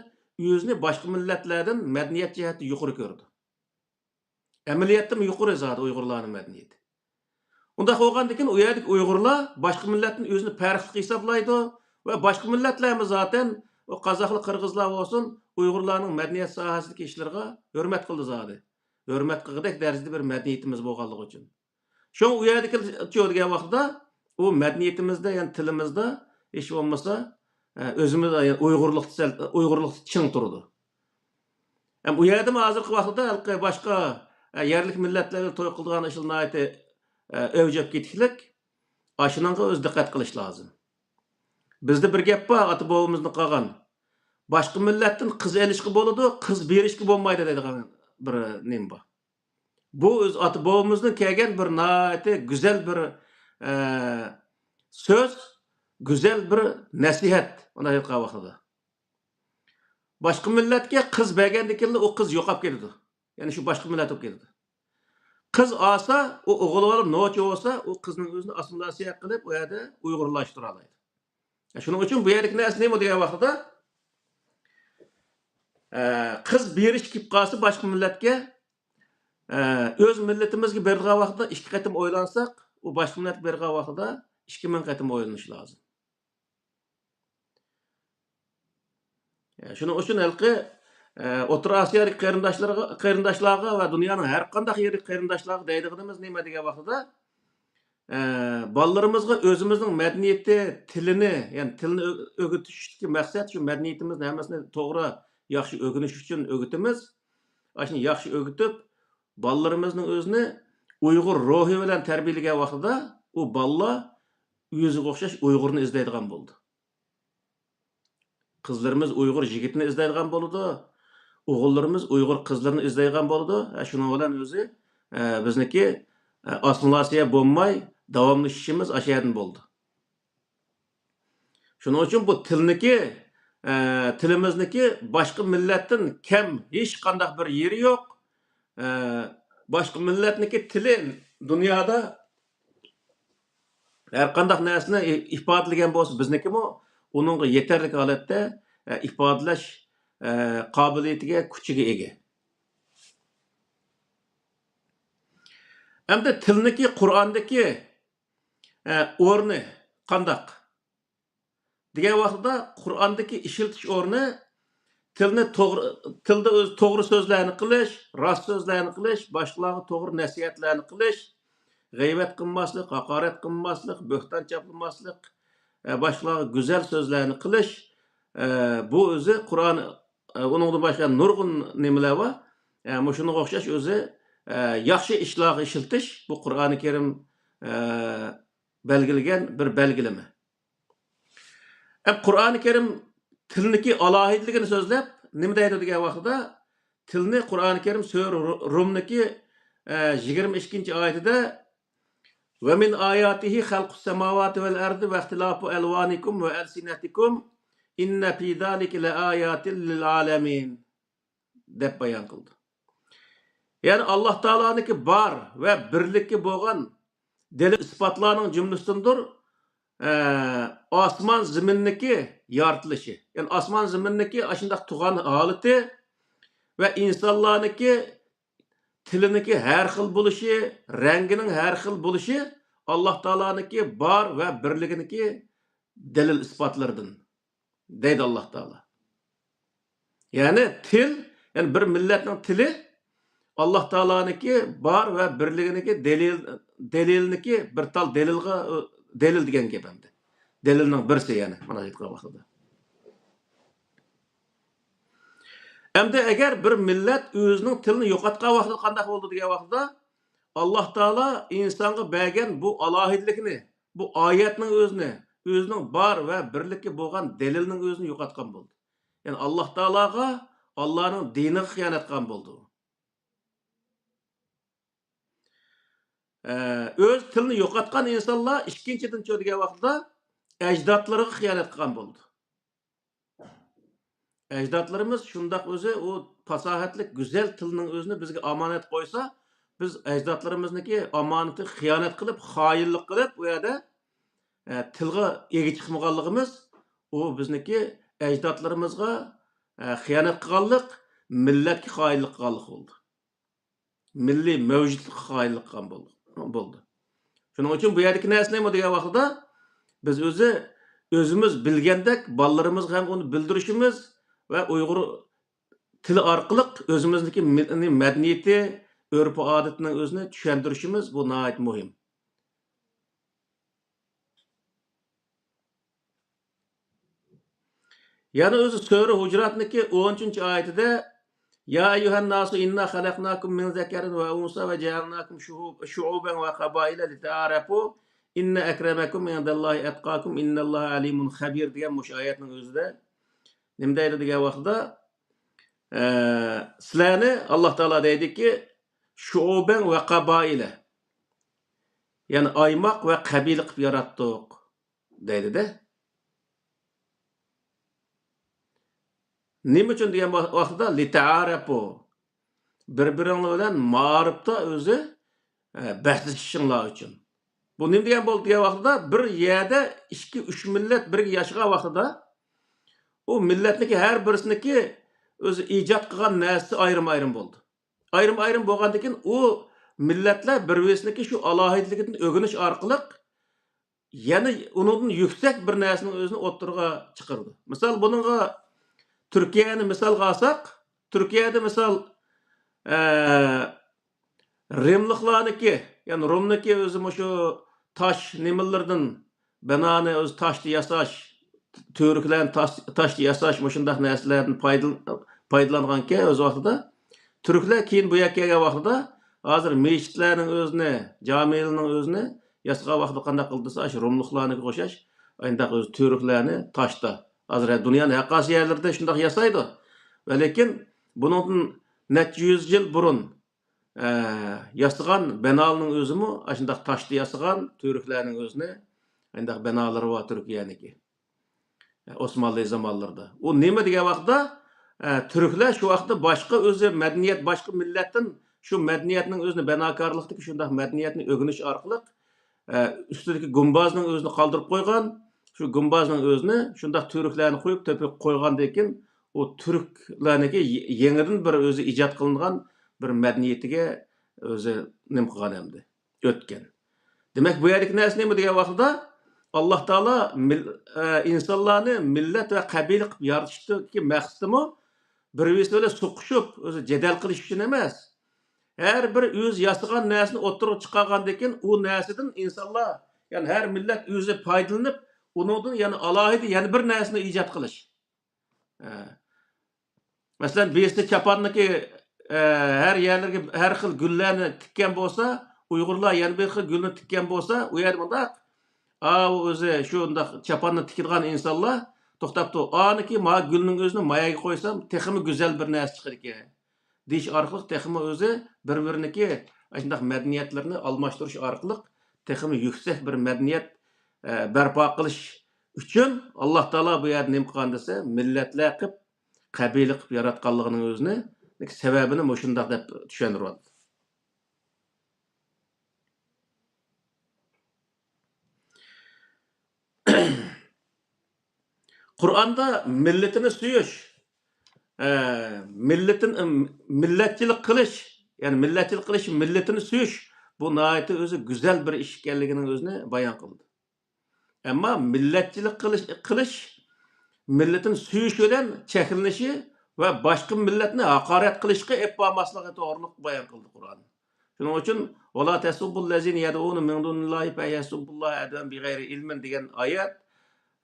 ئۆزىنى باشقا مىللەتلەردىن مەدەنىيەت جەھەتتە يۇقىرى كۆرىدۇ. ئەمەلىيەتتىمۇ يۇقىرى زادى ئۇيغۇرلارنىڭ مەدەنىيىتى. ئۇنداق بولغاندىكىن ئۇ يەردىكى ئۇيغۇرلار باشقا مىللەتتىن ئۆزىنى پەرقلىق ھېسابلايدۇ ۋە باشقا مىللەتلەرمۇ زاتەن ئۇ قازاقلار، قىرغىزلار بولسۇن، ئۇيغۇرلارنىڭ مەدەنىيەت ساھەسىدىكى ئىشلىرىغا ھۆرمەت قىلىدۇ زادى. ھۆرمەت قىلغۇدەك دەرىجىدە بىر مەدەنىيىتىمىز بولغانلىقى ئۈچۈن. شۇڭا ئۇ يەردىكى چۇ دېگەن ۋاقتىدا ئۇ مەدەنىيىتىمىزدە، يەنى تىلىمىزدا ھېچ بولمىسا، ئە، ئۆزىمىز، يەنى ئۇيغۇرلۇقتا سەل، ئۇيغۇرلۇقتا چىڭ تۇرىدۇ. ھەم ئۇ يەردىمۇ ھازىرقى ۋاقىتتا ھېلىقى باشقا، ئە، يەرلىك مىللەتلەرگە توي قىلىدىغان ئىشلار ناھايىتى، ئە، ئەۋج ئېلىپ كېتىكلىك. ئاشۇنىڭغا ئۆزى دىققەت قىلىش لازىم. بىزدە بىر گەپ بار، ئاتا بوۋىمىزدىن قالغان. باشقا مىللەتتىن قىز ئېلىشقا بولىدۇ، قىز بېرىشكە بولمايدۇ دەيدىغان بىر نېمە بار. بۇ ئۆز ئاتا بوۋىمىزدىن كەلگەن بىر ناھايىتى گۈزەل بىر، ئە، سۆز، گۈزەل بىر نەسىھەت. ئۇنداق ئېيتقان ۋاقتىدا. باشقا مىللەتكە قىز بەرگەندىن كېيىنلا ئۇ قىز يوقاپ كېتىدۇ. يەنى شۇ باشقا مىللەت بولۇپ كېتىدۇ. قىز ئالسا، ئۇ ئوغۇل بالا نوچى بولسا، ئۇ قىزنىڭ ئۆزىنى ئاسسىمىلياتسىيە قىلىپ، ئۇ يەردە ئۇيغۇرلاشتۇرالايدۇ. شۇنىڭ ئۈچۈن بۇ يەردىكى نەرسە نېمە دېگەن ۋاقتىدا، ئە، قىز بېرىش كېلىپ قالسا باشقا مىللەتكە، ئە، ئۆز مىللىتىمىزگە بېرىدىغان ۋاقتىدا ئىككى قېتىم ئويلانساق، ئۇ باشقا مىللەتكە بېرىدىغان ۋاقتىدا ئىككى مىڭ قېتىم ئويلىنىش لازىم. شۇنىڭ ئۈچۈن ھېلىقى، ئە، ئوتتۇرا ئاسىيادىكى قېرىنداشلارغا، قېرىنداشلارغا ۋە دۇنيانىڭ ھەر قانداق يېرىدىكى قېرىنداشلارغا دەيدىغىنىمىز نېمە دېگەن ۋاقتىدا، ئە، بالىلىرىمىزغا ئۆزىمىزنىڭ مەدەنىيىتى، تىلىنى، يەنى تىلنى ئۆ-، ئۆگىتىشتىكى مەقسەت شۇ مەدەنىيىتىمىزنى ھەممىسىنى توغرا، ياخشى ئۆگىنىش ئۈچۈن ئۆگىتىمىز. ئاشۇنى ياخشى ئۆگىتىپ، بالىلىرىمىزنىڭ ئۆزىنى ئۇيغۇر روھى بىلەن تەربىيەلىگەن ۋاقتىدا، ئۇ بالىلار ئۆزىگە ئوخشاش ئۇيغۇرنى ئىزدەيدىغان بولىدۇ. قىزلىرىمىز ئۇيغۇر يىگىتىنى ئىزدەيدىغان بولىدۇ. ئوغۇللىرىمىز ئۇيغۇر قىزلىرىنى ئىزدەيدىغان بولىدۇ. ھە، شۇنىڭ بىلەن ئۆزى، ئە، بىزنىكى، ئە، ئاسسىمىلياتسىيە بولماي داۋاملىشىشىمىز ئاشۇ يەردىن بولىدۇ. شۇنىڭ ئۈچۈن بۇ تىلنىكى، ئە، تىلىمىزنىكى باشقا مىللەتتىن كەم ھېچقانداق بىر يېرى يوق. ئە، باشقا مىللەتنىكى تىلى دۇنيادا ھەر قانداق نەرسىنى ئى-، ئىپادىلىگەن بولسا، بىزنىكىمۇ ئۇنىڭغا يېتەرلىك ھالەتتە، ئە، ئىپادىلەش، ئە، قابىلىيىتىگە، كۈچىگە ئىگە. ئەمدى تىلنىكى قۇرئاندىكى، ئە، ئورنى قانداق؟ دېگەن ۋاقتىدا قۇرئاندىكى ئىشلىتىش ئورنى تىلنى توغرا، تىلدا ئۆز توغرا سۆزلەرنى قىلىش، راست سۆزلەرنى قىلىش، باشقىلارغا توغرا نەسىھەتلەرنى قىلىش، غەيۋەت قىلماسلىق، ھاقارەت قىلماسلىق، بۆھتان چاپلىماسلىق، ئە، باشقىلارغا گۈزەل سۆزلەرنى قىلىش، ئە، بۇ ئۆزى قۇرئان، ئە، ئۇنىڭدىن باشقا نۇرغۇن نېمىلەر بار. ئە، مۇشۇنىڭغا ئوخشاش ئۆزى، ئە، ياخشى ئىشلارغا ئىشلىتىش، بۇ قۇرئانى كەرىم، ئە، بەلگىلىگەن بىر بەلگىلىمە. ئەم، قۇرئانى كەرىم تىلنىكى ئالاھىدىلىكىنى سۆزلەپ، نېمە دەيدۇ دېگەن ۋاقتىدا، تىلنى قۇرئانى كەرىم سۈرە رۇ-، رۇمنىكى، ئە، يىگىرمە ئىككىنچى ئايىتىدە، «ومن آياته خلق السماوات والأرض واختلاف ألوانكم وألسنتكم إن في ذلك لآيات للعالمين» دەپ بايان قىلدى. يەنى ئاللاھ تائالانىڭكى بار ۋە بىرلىككە بولغان دەلىل ئىسپاتلارنىڭ جۈملىسىدىندۇر، ئە، ئاسمان زېمىننىكى يارىتىلىشى. يەنى ئاسمان زېمىننىكى ئاشۇنداق تۇغان ھالىتى ۋە ئىنسانلارنىڭكى تىلىنىڭكى ھەر خىل بولۇشى، رەڭگىنىڭ ھەر خىل بولۇشى ئاللاھ تائالانىڭكى بار ۋە بىرلىكىنىڭكى دەلىل ئىسپاتلىرىدىن. دەيدۇ ئاللاھ تائالا. يەنى تىل، يەنى بىر مىللەتنىڭ تىلى ئاللاھ تائالانىڭكى بار ۋە بىرلىكىنىڭكى دەلىل، دەلىلنىكى بىر تال دەلىلغا، دەلىل دېگەن گەپ ئەمدى. دەلىلنىڭ بىرسى يەنى، مانا ئېيتقان ۋاقتىدا. ئەمدى ئەگەر بىر مىللەت ئۆزىنىڭ تىلىنى يوقاتقان ۋاقتىدا قانداق بولىدۇ دېگەن ۋاقتىدا، ئاللاھ تائالا ئىنسانغا بەرگەن بۇ ئالاھىدىلىكنى، بۇ ئايەتنىڭ ئۆزىنى، ئۆزىنىڭ بار ۋە بىرلىككە بولغان دەلىلنىڭ ئۆزىنى يوقاتقان بولدى. يەنى ئاللاھ تائالاغا، ئاللانىڭ دىنىغا خىيانەت قىلغان بولدى. ئە، ئۆز تىلىنى يوقاتقان ئىنسانلار ئىككىنچىدىن چۇ دېگەن ۋاقتىدا ئەجدادلىرىغا خىيانەت قىلغان بولدى. ئەجدادلىرىمىز شۇنداق ئۆزى ئۇ پاساھەتلىك، گۈزەل تىلنىڭ ئۆزىنى بىزگە ئامانەت قويسا، بىز ئەجدادلىرىمىزنىڭكى ئامانىتىگە خىيانەت قىلىپ، خائىنلىق قىلىپ، ئۇ يەردە، ئە، تىلغا ئىگە چىقمىغانلىقىمىز، ئۇ بىزنىڭكى ئەجدادلىرىمىزغا، ئە، خىيانەت قىلغانلىق، مىللەتكە خائىنلىق قىلغانلىق بولدى. مىللىي مەۋجۇتلۇققا قايىل قىلغان بول-، بولدى. شۇنىڭ ئۈچۈن بۇ يەردىكى نەرسە نېمە دېگەن ۋاقتىدا، بىز ئۆزى، ئۆزىمىز بىلگەندەك بالىلىرىمىزغا ھەم ئۇنى بىلدۈرۈشىمىز ۋە ئۇيغۇر تىلى ئارقىلىق ئۆزىمىزنىڭكى مىل-، مەدەنىيىتى، ئۆرپ-ئادىتىنىڭ ئۆزىنى چۈشەندۈرۈشىمىز بۇ ناھايىتى مۇھىم. يەنە ئۆزى سۈرە ھۇجراتنىڭكى ئون ئۈچىنچى ئايىتىدە، يا أيها الناس إنا خلقناكم من ذكر وأنثى وجعلناكم شعوب-، شعوبا وقبائل لتعارفوا إن أكرمكم عند الله أتقاكم إن الله عليم خبير دېگەن مۇشۇ ئايەتنىڭ ئۆزىدە نېمە دەيدۇ دېگەن ۋاقتىدا، ئە، سىلەرنى ئاللا تائالا دەيدۇكى، شعوبا وقبائل، يەنى ئايماق ۋە قەبىلە قىلىپ ياراتتۇق. دەيدۇ-دە. نېمە ئۈچۈن دېگەن ۋا-، ۋاقتىدا، لىتەئارەپۇ. بىر-بىرىڭلار بىلەن مائارىپتا ئۆزى، ئە، بەسلىشىشىڭلار ئۈچۈن. بۇ نېمە دېگەن بولدى دېگەن ۋاقتىدا، بىر يەردە ئىككى، ئۈچ مىللەت بىرگە ياشىغان ۋاقتىدا، ئۇ مىللەتنىڭكى ھەر بىرسىنىڭكى ئۆزى ئىجاد قىلغان نەرسىسى ئايرىم-ئايرىم بولدى. ئايرىم-ئايرىم بولغاندىن كېيىن، ئۇ مىللەتلەر بىر-بىرسىنىڭكى شۇ ئالاھىدىلىكىدىن ئۆگىنىش ئارقىلىق، يەنە ئۇنىڭدىن يۈكسەك بىر نەرسىنىڭ ئۆزىنى ئوتتۇرىغا چىقىرىدۇ. مىسال، بۇنىڭغا تۈركىيەنى مىسالغا ئالساق، تۈركىيەدە مىسال، ئە، رىملىقلارنىڭكى، يەنى رومنىڭكى ئۆزى مۇشۇ تاش نېمىلىرىدىن، بىنانى ئۆزى تاشتا ياساش، تۈركلەرنى تاش-، تاشتا ياساش، مۇشۇنداق نەرسىلەردىن پايدىل-، پايدىلانغانكەن ئۆز ۋاقتىدا. تۈركلەر كېيىن بۇ يەرگە كەلگەن ۋاقتىدا، ھازىر مەسچىتلەرنىڭ ئۆزىنى، جامىلارنىڭ ئۆزىنى ياسىغان ۋاقتىدا قانداق قىلدى دېسە، ئاشۇ روملۇقلارنىڭكىگە ئوخشاش، ئانداق ئۆزى تۈركلەرنى تاشتا. ھازىر دۇنيانىڭ ھەر قايسى يەرلىرىدە شۇنداق ياسايدۇ. ۋە لېكىن بۇنىڭدىن نەچچە يۈز يىل بۇرۇن، ئە، ياسىغان بىنالارنىڭ ئۆزىمۇ ئاشۇنداق تاشتا ياسىغان تۈركلەرنىڭ ئۆزىنى، ئانداق بىنالىرى بار تۈركىيەنىڭكى. ئوسمانلى زامانلىرىدا. ئۇ نېمە دېگەن ۋاقىتتا، ئە، تۈركلەر شۇ ۋاقىتتا باشقا ئۆزى مەدەنىيەت، باشقا مىللەتتىن شۇ مەدەنىيەتنىڭ ئۆزىنى، بىناكارلىقتىكى شۇنداق مەدەنىيەتنى ئۆگىنىش ئارقىلىق، ئە، ئۈستىدىكى گۇمبازنىڭ ئۆزىنى قالدۇرۇپ قويغان، شۇ گۇمبازنىڭ ئۆزىنى شۇنداق تۈركلەرنى قويۇپ، تۆپىگە قويغاندىن كېيىن، ئۇ تۈركلەرنىڭكى يېڭىدىن بىر ئۆزى ئىجاد قىلىنغان بىر مەدەنىيىتىگە ئۆزى نېمە قىلغان ئەمدى. ئۆتكەن. دېمەك، بۇ يەردىكى نەرسە نېمە دېگەن ۋاقتىدا، ئاللا تائالا مىل-، ئە، ئىنسانلارنى مىللەت ۋە قەبىلە قىلىپ يارىتىشتىكى مەقسىتىمۇ بىر-بىرسى بىلەن سوقۇشۇپ، ئۆزى جېدەل قىلىش ئۈچۈن ئەمەس. ھەر بىر ئۆزى ياسىغان نەرسىنى ئوتتۇرىغا چىقارغاندىن كېيىن، ئۇ نەرسىدىن ئىنسانلار، يەنى ھەر مىللەت ئۆزى پايدىلىنىپ، ئۇنىڭدىن يەنە ئالاھىدە يەنە بىر نەرسىنى ئىجاد قىلىش. ئە، مەسىلەن، بىرسى چاپاننىكى، ئە، ھەر يەرلىرىگە ھەر خىل گۈللەرنى تىككەن بولسا، ئۇيغۇرلار يەنە بىر خىل گۈلنى تىككەن بولسا، ئۇ يەردە مۇنداق، ئاۋۇ ئۆزى شۇنداق چاپاننى تىكىدىغان ئىنسانلار توختاپ تۇر، ئانىكى ما گۈلنىڭ ئۆزىنى ما يەرگە قويسام، تېخىمۇ گۈزەل بىر نەرسە چىقىدىكەن. دېيىش ئارقىلىق تېخىمۇ ئۆزى بىر-بىرىنىڭكى ئاشۇنداق مەدەنىيەتلىرىنى ئالماشتۇرۇش ئارقىلىق تېخىمۇ يۈكسەك بىر مەدەنىيەت، ئە، بەرپا قىلىش ئۈچۈن ئاللا تائالا بۇ يەردە نېمە قىلغان دېسە، مىللەتلەر قىلىپ، قەبىلە قىلىپ ياراتقانلىقىنىڭ ئۆزىنى، سەۋەبىنى مۇشۇنداق دەپ چۈشەندۈرۈۋاتىدۇ. قۇرئاندا مىللىتىنى سۆيۈش، ئە، مىللىتىن-، مىللەتچىلىك قىلىش، يەنى مىللەتچىلىك قىلىش، مىللىتىنى سۆيۈش، بۇ ناھايىتى ئۆزى گۈزەل بىر ئىش ئىكەنلىكىنىڭ ئۆزىنى بايان قىلدى. ئەمما مىللەتچىلىك قىلىش، قىلىش، مىللىتىنى سۆيۈش بىلەن چەكلىنىشى ۋە باشقا مىللەتنى ھاقارەت قىلىشقا ئېلىپ بارماسلىقى توغرىلىق بايان قىلدى قۇرئان. شۇنىڭ ئۈچۈن، «ولا تسبوا الذين يدعون من دون الله فيسبوا الله عدوا بغير علم» دېگەن ئايەت،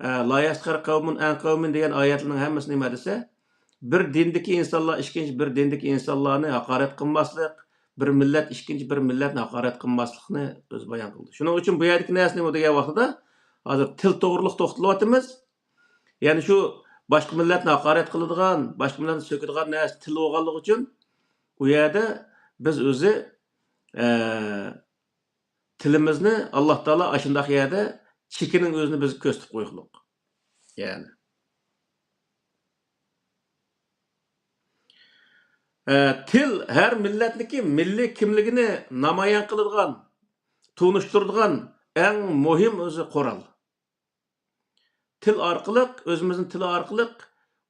ئە، «لا يسخر قوم من قوم» دېگەن ئايەتلەرنىڭ ھەممىسى نېمە دېسە، بىر دىندىكى ئىنسانلار ئىككىنچى بىر دىندىكى ئىنسانلارنى ھاقارەت قىلماسلىق، بىر مىللەت ئىككىنچى بىر مىللەتنى ھاقارەت قىلماسلىقنى ئۆزى بايان قىلدى. شۇنىڭ ئۈچۈن بۇ يەردىكى نەرسە نېمە دېگەن ۋاقتىدا، ھازىر تىل توغرۇلۇق توختىلىۋاتىمىز. يەنى شۇ باشقا مىللەتنى ھاقارەت قىلىدىغان، باشقا مىللەتنى سۆكىدىغان نەرسە تىل بولغانلىقى ئۈچۈن، ئۇ يەردە بىز ئۆزى، ئە، تىلىمىزنى ئاللا تائالا ئاشۇنداق يەردە چېكىنىڭ ئۆزىنى بىز كۆرسىتىپ قويغۇلۇق. يەنى. ئە، تىل ھەر مىللەتنىڭكى مىللىي كىملىكىنى نامايان قىلىدىغان، تونۇشتۇرىدىغان ئەڭ مۇھىم ئۆزى قورال. تىل ئارقىلىق، ئۆزىمىزنىڭ تىلى ئارقىلىق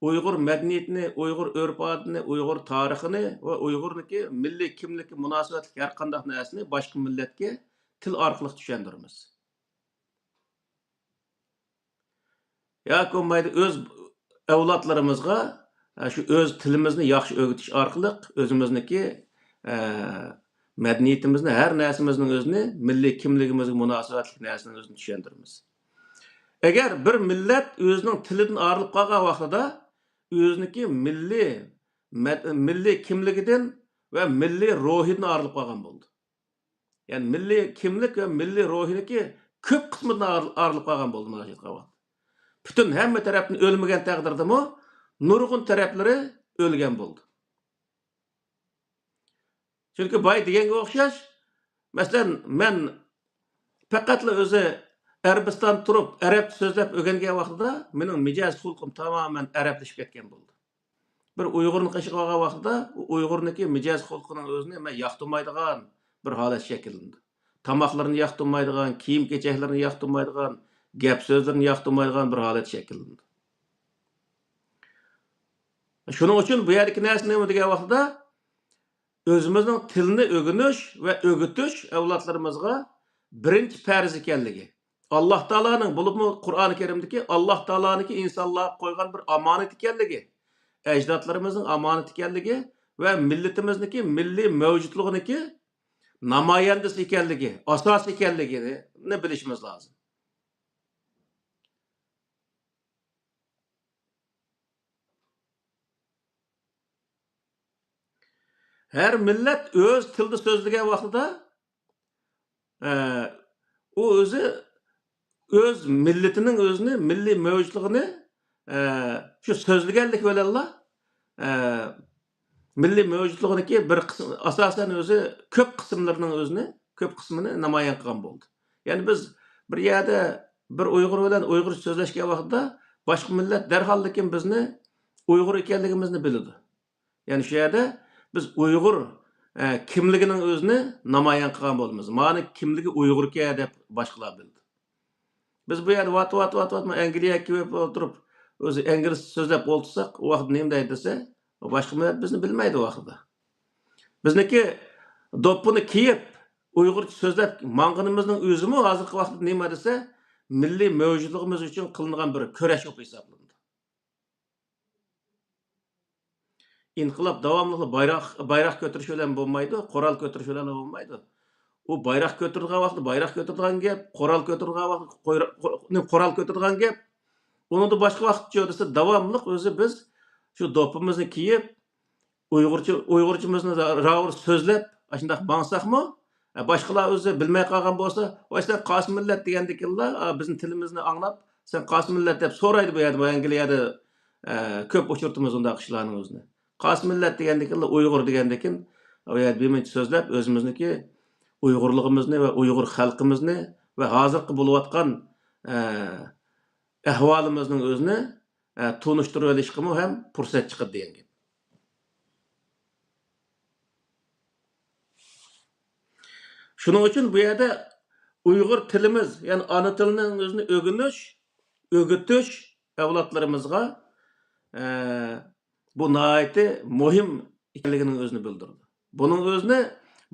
ئۇيغۇر مەدەنىيىتىنى، ئۇيغۇر ئۆرپ-ئادىتىنى، ئۇيغۇر تارىخىنى ۋە ئۇيغۇرنىڭكى مىللىي كىملىككە مۇناسىۋەتلىك ھەر قانداق نەرسىنى باشقا مىللەتكە تىل ئارقىلىق چۈشەندۈرىمىز. ياكى بولمايدۇ، ئۆز ئەۋلادلىرىمىزغا، ئە، شۇ ئۆز تىلىمىزنى ياخشى ئۆگىتىش ئارقىلىق ئۆزىمىزنىڭكى، ئە، مەدەنىيىتىمىزنى، ھەر نەرسىمىزنىڭ ئۆزىنى، مىللىي كىملىكىمىزگە مۇناسىۋەتلىك نەرسىنىڭ ئۆزىنى چۈشەندۈرىمىز. ئەگەر بىر مىللەت ئۆزىنىڭ تىلىدىن ئايرىلىپ قالغان ۋاقتىدا، ئۆزىنىڭكى مىللىي، مەد-، مىللىي كىملىكىدىن ۋە مىللىي روھىدىن ئايرىلىپ قالغان بولىدۇ. يەنى مىللىي كىملىك ۋە مىللىي روھىنىڭكى كۆپ قىسمىدىن ئار-، ئايرىلىپ قالغان بولدى مانا شۇ ۋاقىت. پۈتۈن ھەممە تەرەپتىن ئۆلمىگەن تەقدىردىمۇ، نۇرغۇن تەرەپلىرى ئۆلگەن بولدى. چۈنكى بايا دېگەنگە ئوخشاش، مەسىلەن، مەن پەقەتلا ئۆزى ئەرەبىستاندا تۇرۇپ، ئەرەبچە سۆزلەپ ئۆگەنگەن ۋاقتىدا مېنىڭ مىجەز خۇلقۇم تامامەن ئەرەبلىشىپ كەتكەن بولدى. بىر ئۇيغۇرنىڭ قېشىغا بارغان ۋاقتىدا، ئۇ ئۇيغۇرنىڭكى مىجەز خۇلقىنىڭ ئۆزىنى مەن ياقتۇرمايدىغان بىر ھالەت شەكىللىنىدۇ. تاماقلىرىنى ياقتۇرمايدىغان، كىيىم-كېچەكلىرىنى ياقتۇرمايدىغان، گەپ-سۆزلىرىنى ياقتۇرمايدىغان بىر ھالەت شەكىللىنىدۇ. شۇنىڭ ئۈچۈن بۇ يەردىكى نەرسە نېمە دېگەن ۋاقتىدا، ئۆزىمىزنىڭ تىلنى ئۆگىنىش ۋە ئۆگىتىش ئەۋلادلىرىمىزغا بىرىنچى پەرز ئىكەنلىكى، ئاللاھ تائالانىڭ، بولۇپمۇ قۇرئان كەرىمدىكى ئاللاھ تائالانىڭكى ئىنسانلارغا قويغان بىر ئامانەت ئىكەنلىكى، ئەجدادلىرىمىزنىڭ ئامانىتى ئىكەنلىكى ۋە مىللىتىمىزنىڭكى مىللىي مەۋجۇتلۇقىنىڭكى نامايەندىسى ئىكەنلىكى، ئاساسى ئىكەنلىكىنى بىلىشىمىز لازىم. ھەر مىللەت ئۆز تىلىدا سۆزلىگەن ۋاقتىدا، ئە، ئۇ ئۆزى ئۆز مىللىتىنىڭ ئۆزىنى، مىللىي مەۋجۇتلۇقىنى، ئە، شۇ سۆزلىگەنلىكى بىلەنلا، ئە، مىللىي مەۋجۇتلۇقىنىڭكى بىر قىسمى، ئاساسەن ئۆزى كۆپ قىسىملىرىنىڭ ئۆزىنى، كۆپ قىسمىنى نامايان قىلغان بولدى. يەنى بىز بىر يەردە بىر ئۇيغۇر بىلەن ئۇيغۇرچە سۆزلەشكەن ۋاقتىدا باشقا مىللەت دەرھاللىكىن بىزنى ئۇيغۇر ئىكەنلىكىمىزنى بىلىدۇ. يەنى شۇ يەردە بىز ئۇيغۇر، ئە، كىملىكىنىڭ ئۆزىنى نامايان قىلغان بولىمىز. مانى كىملىكى ئۇيغۇركەن دەپ باشقىلار بىلىدۇ. بىز بۇ يەردە ۋات، ۋات، ۋات، ۋات، ئەنگلىيەگە كېلىپ ئولتۇرۇپ، ئۆزى ئىنگلىزچە سۆزلەپ ئولتۇرساق، ئۇ ۋاقىت نېمە دەيدۇ دېسە، باشقا مىللەت بىزنى بىلمەيدۇ ئۇ ۋاقىتتا. بىزنىڭكى دوپپىنى كىيىپ، ئۇيغۇرچە سۆزلەپ ماڭغىنىمىزنىڭ ئۆزىمۇ ھازىرقى ۋاقىتتا نېمە دېسە، مىللىي مەۋجۇتلۇقىمىز ئۈچۈن قىلىنغان بىر كۈرەش بولۇپ ھېسابلىنىدۇ. ئىنقىلاب داۋاملىقلا بايراق، بايراق كۆتۈرۈش بىلەن بولمايدۇ، قورال كۆتۈرۈش بىلەن بولمايدۇ. ئۇ بايراق كۆتۈرىدىغان ۋاقىتتا بايراق كۆتۈرىدىغان گەپ، قورال كۆتۈرىدىغان ۋاقىتتا قويرا-، قو-، نېمە، قورال كۆتۈرىدىغان گەپ. ئۇنىڭدىن باشقا ۋاقىتچۇ دېسە، داۋاملىق ئۆزى بىز شۇ دوپپىمىزنى كىيىپ، ئۇيغۇرچە، ئۇيغۇرچىمىزنى راۋۇر سۆزلەپ، ئاشۇنداق ماڭساقمۇ، ئە، باشقىلار ئۆزى بىلمەي قالغان بولسا، «ۋاي، سەن قايسى مىللەت؟» دېگەندىكىنلا، ئا، بىزنىڭ تىلىمىزنى ئاڭلاپ، «سەن قايسى مىللەت؟» دەپ سورايدۇ بۇ يەردە، بۇ ئەنگلىيەدە، ئە، كۆپ ئۇچرىتىمىز ئۇنداق ئىشلارنى ئۆزىنى. قايسى مىللەت دېگەندىكىنلا، ئۇيغۇر دېگەندىكىن، ئۇ يەردە بىر مۇنچە سۆزلەپ، ئۆزىمىزنىڭكى ئۇيغۇرلۇقىمىزنى ۋە ئۇيغۇر خەلقىمىزنى ۋە ھازىرقى بولۇۋاتقان، ئە، ئەھۋالىمىزنىڭ ئۆزىنى، ئە، تونۇشتۇرۇۋېلىشقىمۇ ھەم پۇرسەت چىقىدۇ دېگەن گەپ. شۇنىڭ ئۈچۈن بۇ يەردە ئۇيغۇر تىلىمىز، يەنى ئانا تىلنىڭ ئۆزىنى ئۆگىنىش، ئۆگىتىش ئەۋلادلىرىمىزغا، ئە، بۇ ناھايىتى مۇھىم ئىكەنلىكىنىڭ ئۆزىنى بىلدۈرىدۇ. بۇنىڭ ئۆزىنى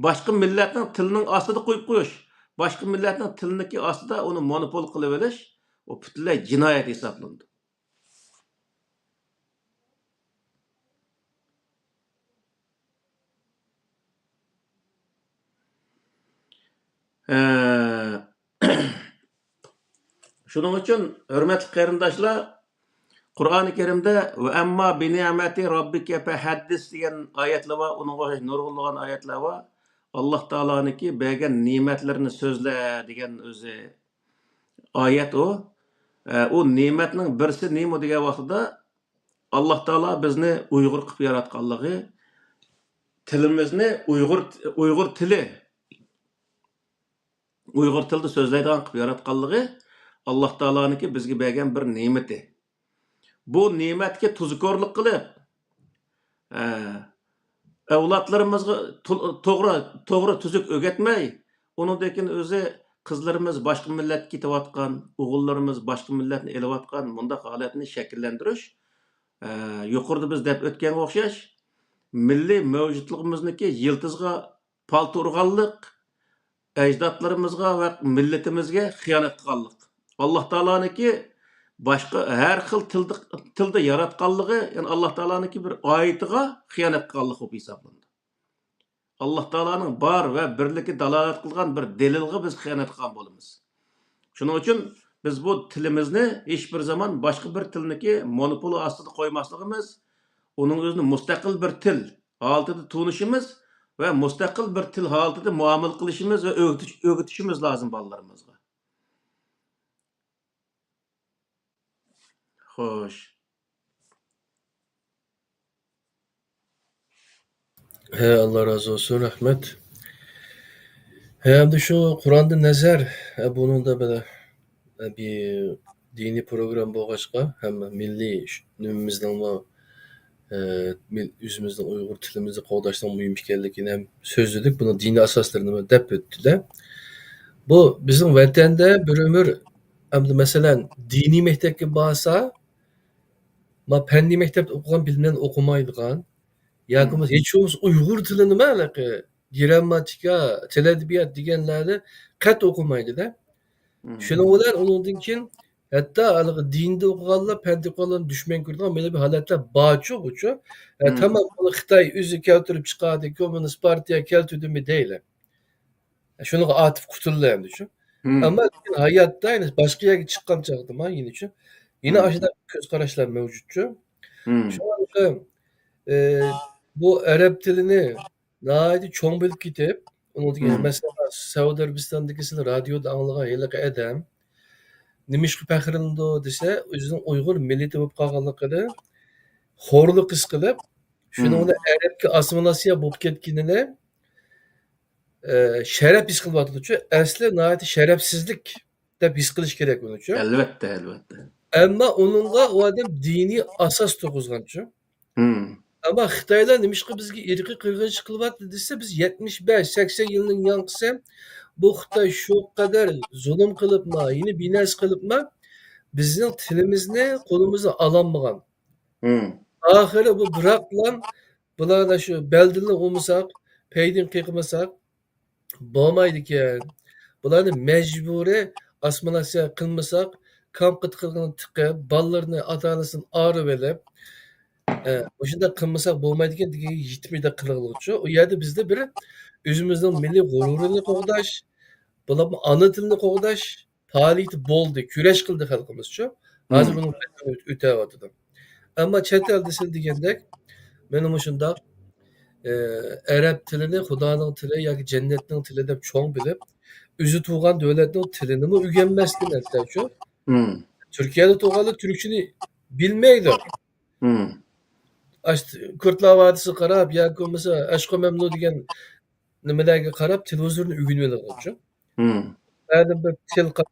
باشقا مىللەتنىڭ تىلىنىڭ ئاستىدا قويۇپ قويۇش، باشقا مىللەتنىڭ تىلىنىڭكى ئاستىدا ئۇنى مونوپول قىلىۋېلىش، ئۇ پۈتۈنلەي جىنايەت ھېسابلىنىدۇ. ئە، شۇنىڭ ئۈچۈن، ھۆرمەتلىك قېرىنداشلار، قۇرئانى كەرىمدە «ۋە ئەمما بىنىئمەتى رەببىكە فەھەددىس» دېگەن ئايەتلەر بار، ئۇنىڭغا ئوخشاش نۇرغۇنلىغان ئايەتلەر بار. ئاللاھ تائالانىڭكى بەرگەن نېمەتلىرىنى سۆزلە دېگەن ئۆزى ئايەت ئۇ. ئە، ئۇ نېمەتنىڭ بىرسى نېمە دېگەن ۋاقتىدا، ئاللاھ تائالا بىزنى ئۇيغۇر قىلىپ ياراتقانلىقى، تىلىمىزنى ئۇيغۇر، ئۇيغۇر تىلى، ئۇيغۇر تىلىدا سۆزلەيدىغان قىلىپ ياراتقانلىقى ئاللاھ تائالانىڭكى بىزگە بەرگەن بىر نېمىتى. بۇ نېمەتكە تۇزكورلۇق قىلىپ، ئە، ئەۋلادلىرىمىزغا تو-، توغرا، توغرا تۈزۈك ئۆگەتمەي، ئۇنىڭدىن كېيىن ئۆزى قىزلىرىمىز باشقا مىللەتكە كېتىۋاتقان، ئوغۇللىرىمىز باشقا مىللەتنى ئېلىۋاتقان مۇنداق ھالەتنى شەكىللەندۈرۈش، ئە، يۇقىرىدا بىز دەپ ئۆتكەنگە ئوخشاش، مىللىي مەۋجۇتلۇقىمىزنىڭكى يىلتىزىغا پالتا ئۇرغانلىق، ئەجدادلىرىمىزغا ۋە مىللىتىمىزگە خىيانەت قىلغانلىق. ئاللا تائالانىڭكى باشقا ھەر خىل تىلدا، تىلدا ياراتقانلىقى، يەنى ئاللا تائالانىڭكى بىر ئايىتىغا خىيانەت قىلغانلىق بولۇپ ھېسابلىنىدۇ. ئاللا تائالانىڭ بار ۋە بىرلىكى دالالەت قىلغان بىر دەلىلغا بىز خىيانەت قىلغان بولىمىز. شۇنىڭ ئۈچۈن بىز بۇ تىلىمىزنى ھېچ بىر زامان باشقا بىر تىلنىڭكى مونوپولى ئاستىدا قويماسلىقىمىز، ئۇنىڭ ئۆزىنى مۇستەقىل بىر تىل ھالىتىدە تونۇشىمىز ۋە مۇستەقىل بىر تىل ھالىتىدە مۇئامىلە قىلىشىمىز ۋە ئۆگىتىش، ئۆگىتىشىمىز لازىم بالىلىرىمىزغا. خوش. ھە، ئاللا رازى بولسۇن، رەھمەت. ھە، ئەمدى شۇ قۇرئاندىن نەزەر، ھە، بۇنىڭدا بىر، ھە، بىر دىنىي پروگرامما بولغاچقا، ھەم مىللىي ش-، نېمىمىزنىڭمۇ، ھە، مىل-، ئۆزىمىزنىڭ ئۇيغۇر تىلىمىزنى قوغداشنىڭ مۇھىم ئىكەنلىكىنى ھەم سۆزلىدۇك، بۇنىڭ دىنىي ئاساسلىرىنى دەپ ئۆتتى-دە. بۇ بىزنىڭ ۋەتەندە بىر ئۆمۈر، ئەمدى مەسىلەن، دىنىي مەكتەپكە بارسا، ما پەننىي مەكتەپتە ئوقۇغان بىلىم بىلەن ئوقۇمايدىغان، ياكى مم. بولمىسا ھېچ بولمىسا ئۇيغۇر تىلىنىمۇ ھېلىقى گرامماتىكا، تىل ئەدەبىيات دېگەنلەرنى قەت ئوقۇمايدۇ-دە. مم. شۇنىڭ بىلەن ئۇنىڭدىن كېيىن ھەتتا ھېلىقى دىندا ئوقۇغانلار، پەندە ئوقۇغانلارنى دۈشمەن كۆرىدىغان مانا بىر ھالەتلەر بارچۇ بۇچۇ. ھە، مم. تامام بۇنى خىتاي ئۆزى كەلتۈرۈپ چىقاردى، كوممۇنىست پارتىيە كەلتۈردىمۇ دەيلى. شۇنىڭغا ئاتىپ قۇتۇلدى ئەمدى شۇ. مم. ئەمما لېكىن ھاياتتا يەنە باشقا يەرگە چىققان چاغدىما يەنە شۇ، يەنە مم. ئاشۇنداق كۆز قاراشلار مەۋجۇتچۇ. مم. شۇڭا، ئە، بۇ ئەرەب تىلىنى ناھايىتى چوڭ بىلىپ كېتىپ، ئۇنىڭدىكى مم. مەسىلەن، سەئۇدى ئەرەبىستاندىكى سىلەر رادىيودا ئاڭلىغان ھېلىقى ئادەم نېمىشقا پەخىرلىنىدۇ دېسە، ئۆزىنىڭ ئۇيغۇر مىللىتى بولۇپ قالغانلىقىدىن خورلۇق ھېس قىلىپ، شۇنىڭ مم. بىلەن ئەرەبكە ئاسسىمىلياتسىيە بولۇپ كەتكىنىنى ئە، شەرەپ ھېس قىلىۋاتىدۇچۇ، ئەسلى ناھايىتى شەرەپسىزلىك دەپ ھېس قىلىش كېرەك ئۇنىچۇ. ئەلۋەتتە، ئەلۋەتتە. ئەمما ئۇنىڭغا ئۇ ئادەم دىنىي ئاساس تۇرغۇزغانچۇ. مم. ئەمما خىتايلار نېمىشقا بىزگە ئىرقىي قىرغىنچىلىق قىلىۋاتىدۇ دېسە، بىز يەتمىش بەش، سەكسەن يىلنىڭ ياڭقىسى بۇ خىتاي شۇ قەدەر زۇلۇم قىلىپمۇ، يەنە بىر نەرسە قىلىپمۇ، بىزنىڭ تىلىمىزنى قولىمىزغا ئالالمىغان. مم. ئاخىرى بۇ بىراقلا بۇلارنى شۇ بەلدىنلا ئۇرمىساق، پەيدىن قېقىمىساق بولمايدىكەن. بۇلارنى مەجبۇرىي ئاسسىمىلياتسىيە قىلمىساق، كامپا تىقىلغىنى تىقىپ، بالىلىرىنى ئاتا-ئانىسىدىن ئايرىۋېلىپ، ئە، مۇشۇنداق قىلمىساق بولمايدىكەن دېگەن يېتىمىدەك قىلغۇچۇ. ئۇ يەردە بىزدە بىر ئۆزىمىزنىڭ مىللىي غۇرۇرىنى قوغداش، بولۇپمۇ ئانا تىلنى قوغداش، پائالىيىتى بولدى، كۈرەش قىلدى خەلقىمىزچۇ. ھازىر مم. ئۇنىڭ بەدىلىنى ئۆتەۋاتىدۇ. ئەمما چەت ئەلدە سىز دېگەندەك، مانا مۇشۇنداق، ئە، ئەرەب تىلىنى خۇدانىڭ تىلى ياكى جەننەتنىڭ تىلى دەپ چوڭ بىلىپ، ئۆزى تۇغان دۆلەتنىڭ تىلىنىمۇ ئۆگەنمەستىن ھەتتاچۇ. مم. تۈركىيەدە تۇغانلار تۈركچىنى بىلمەيدۇ. مم. ئاشۇ كۇردلار ۋادىسىغا قاراپ ياكى بولمىسا ئەشقۇ مەمنۇ دېگەن نېمىلەرگە قاراپ تېلېۋىزورنى ئۆگىنىۋېلىدىغۇچۇ. مم. بەزى بىر تىل قا-،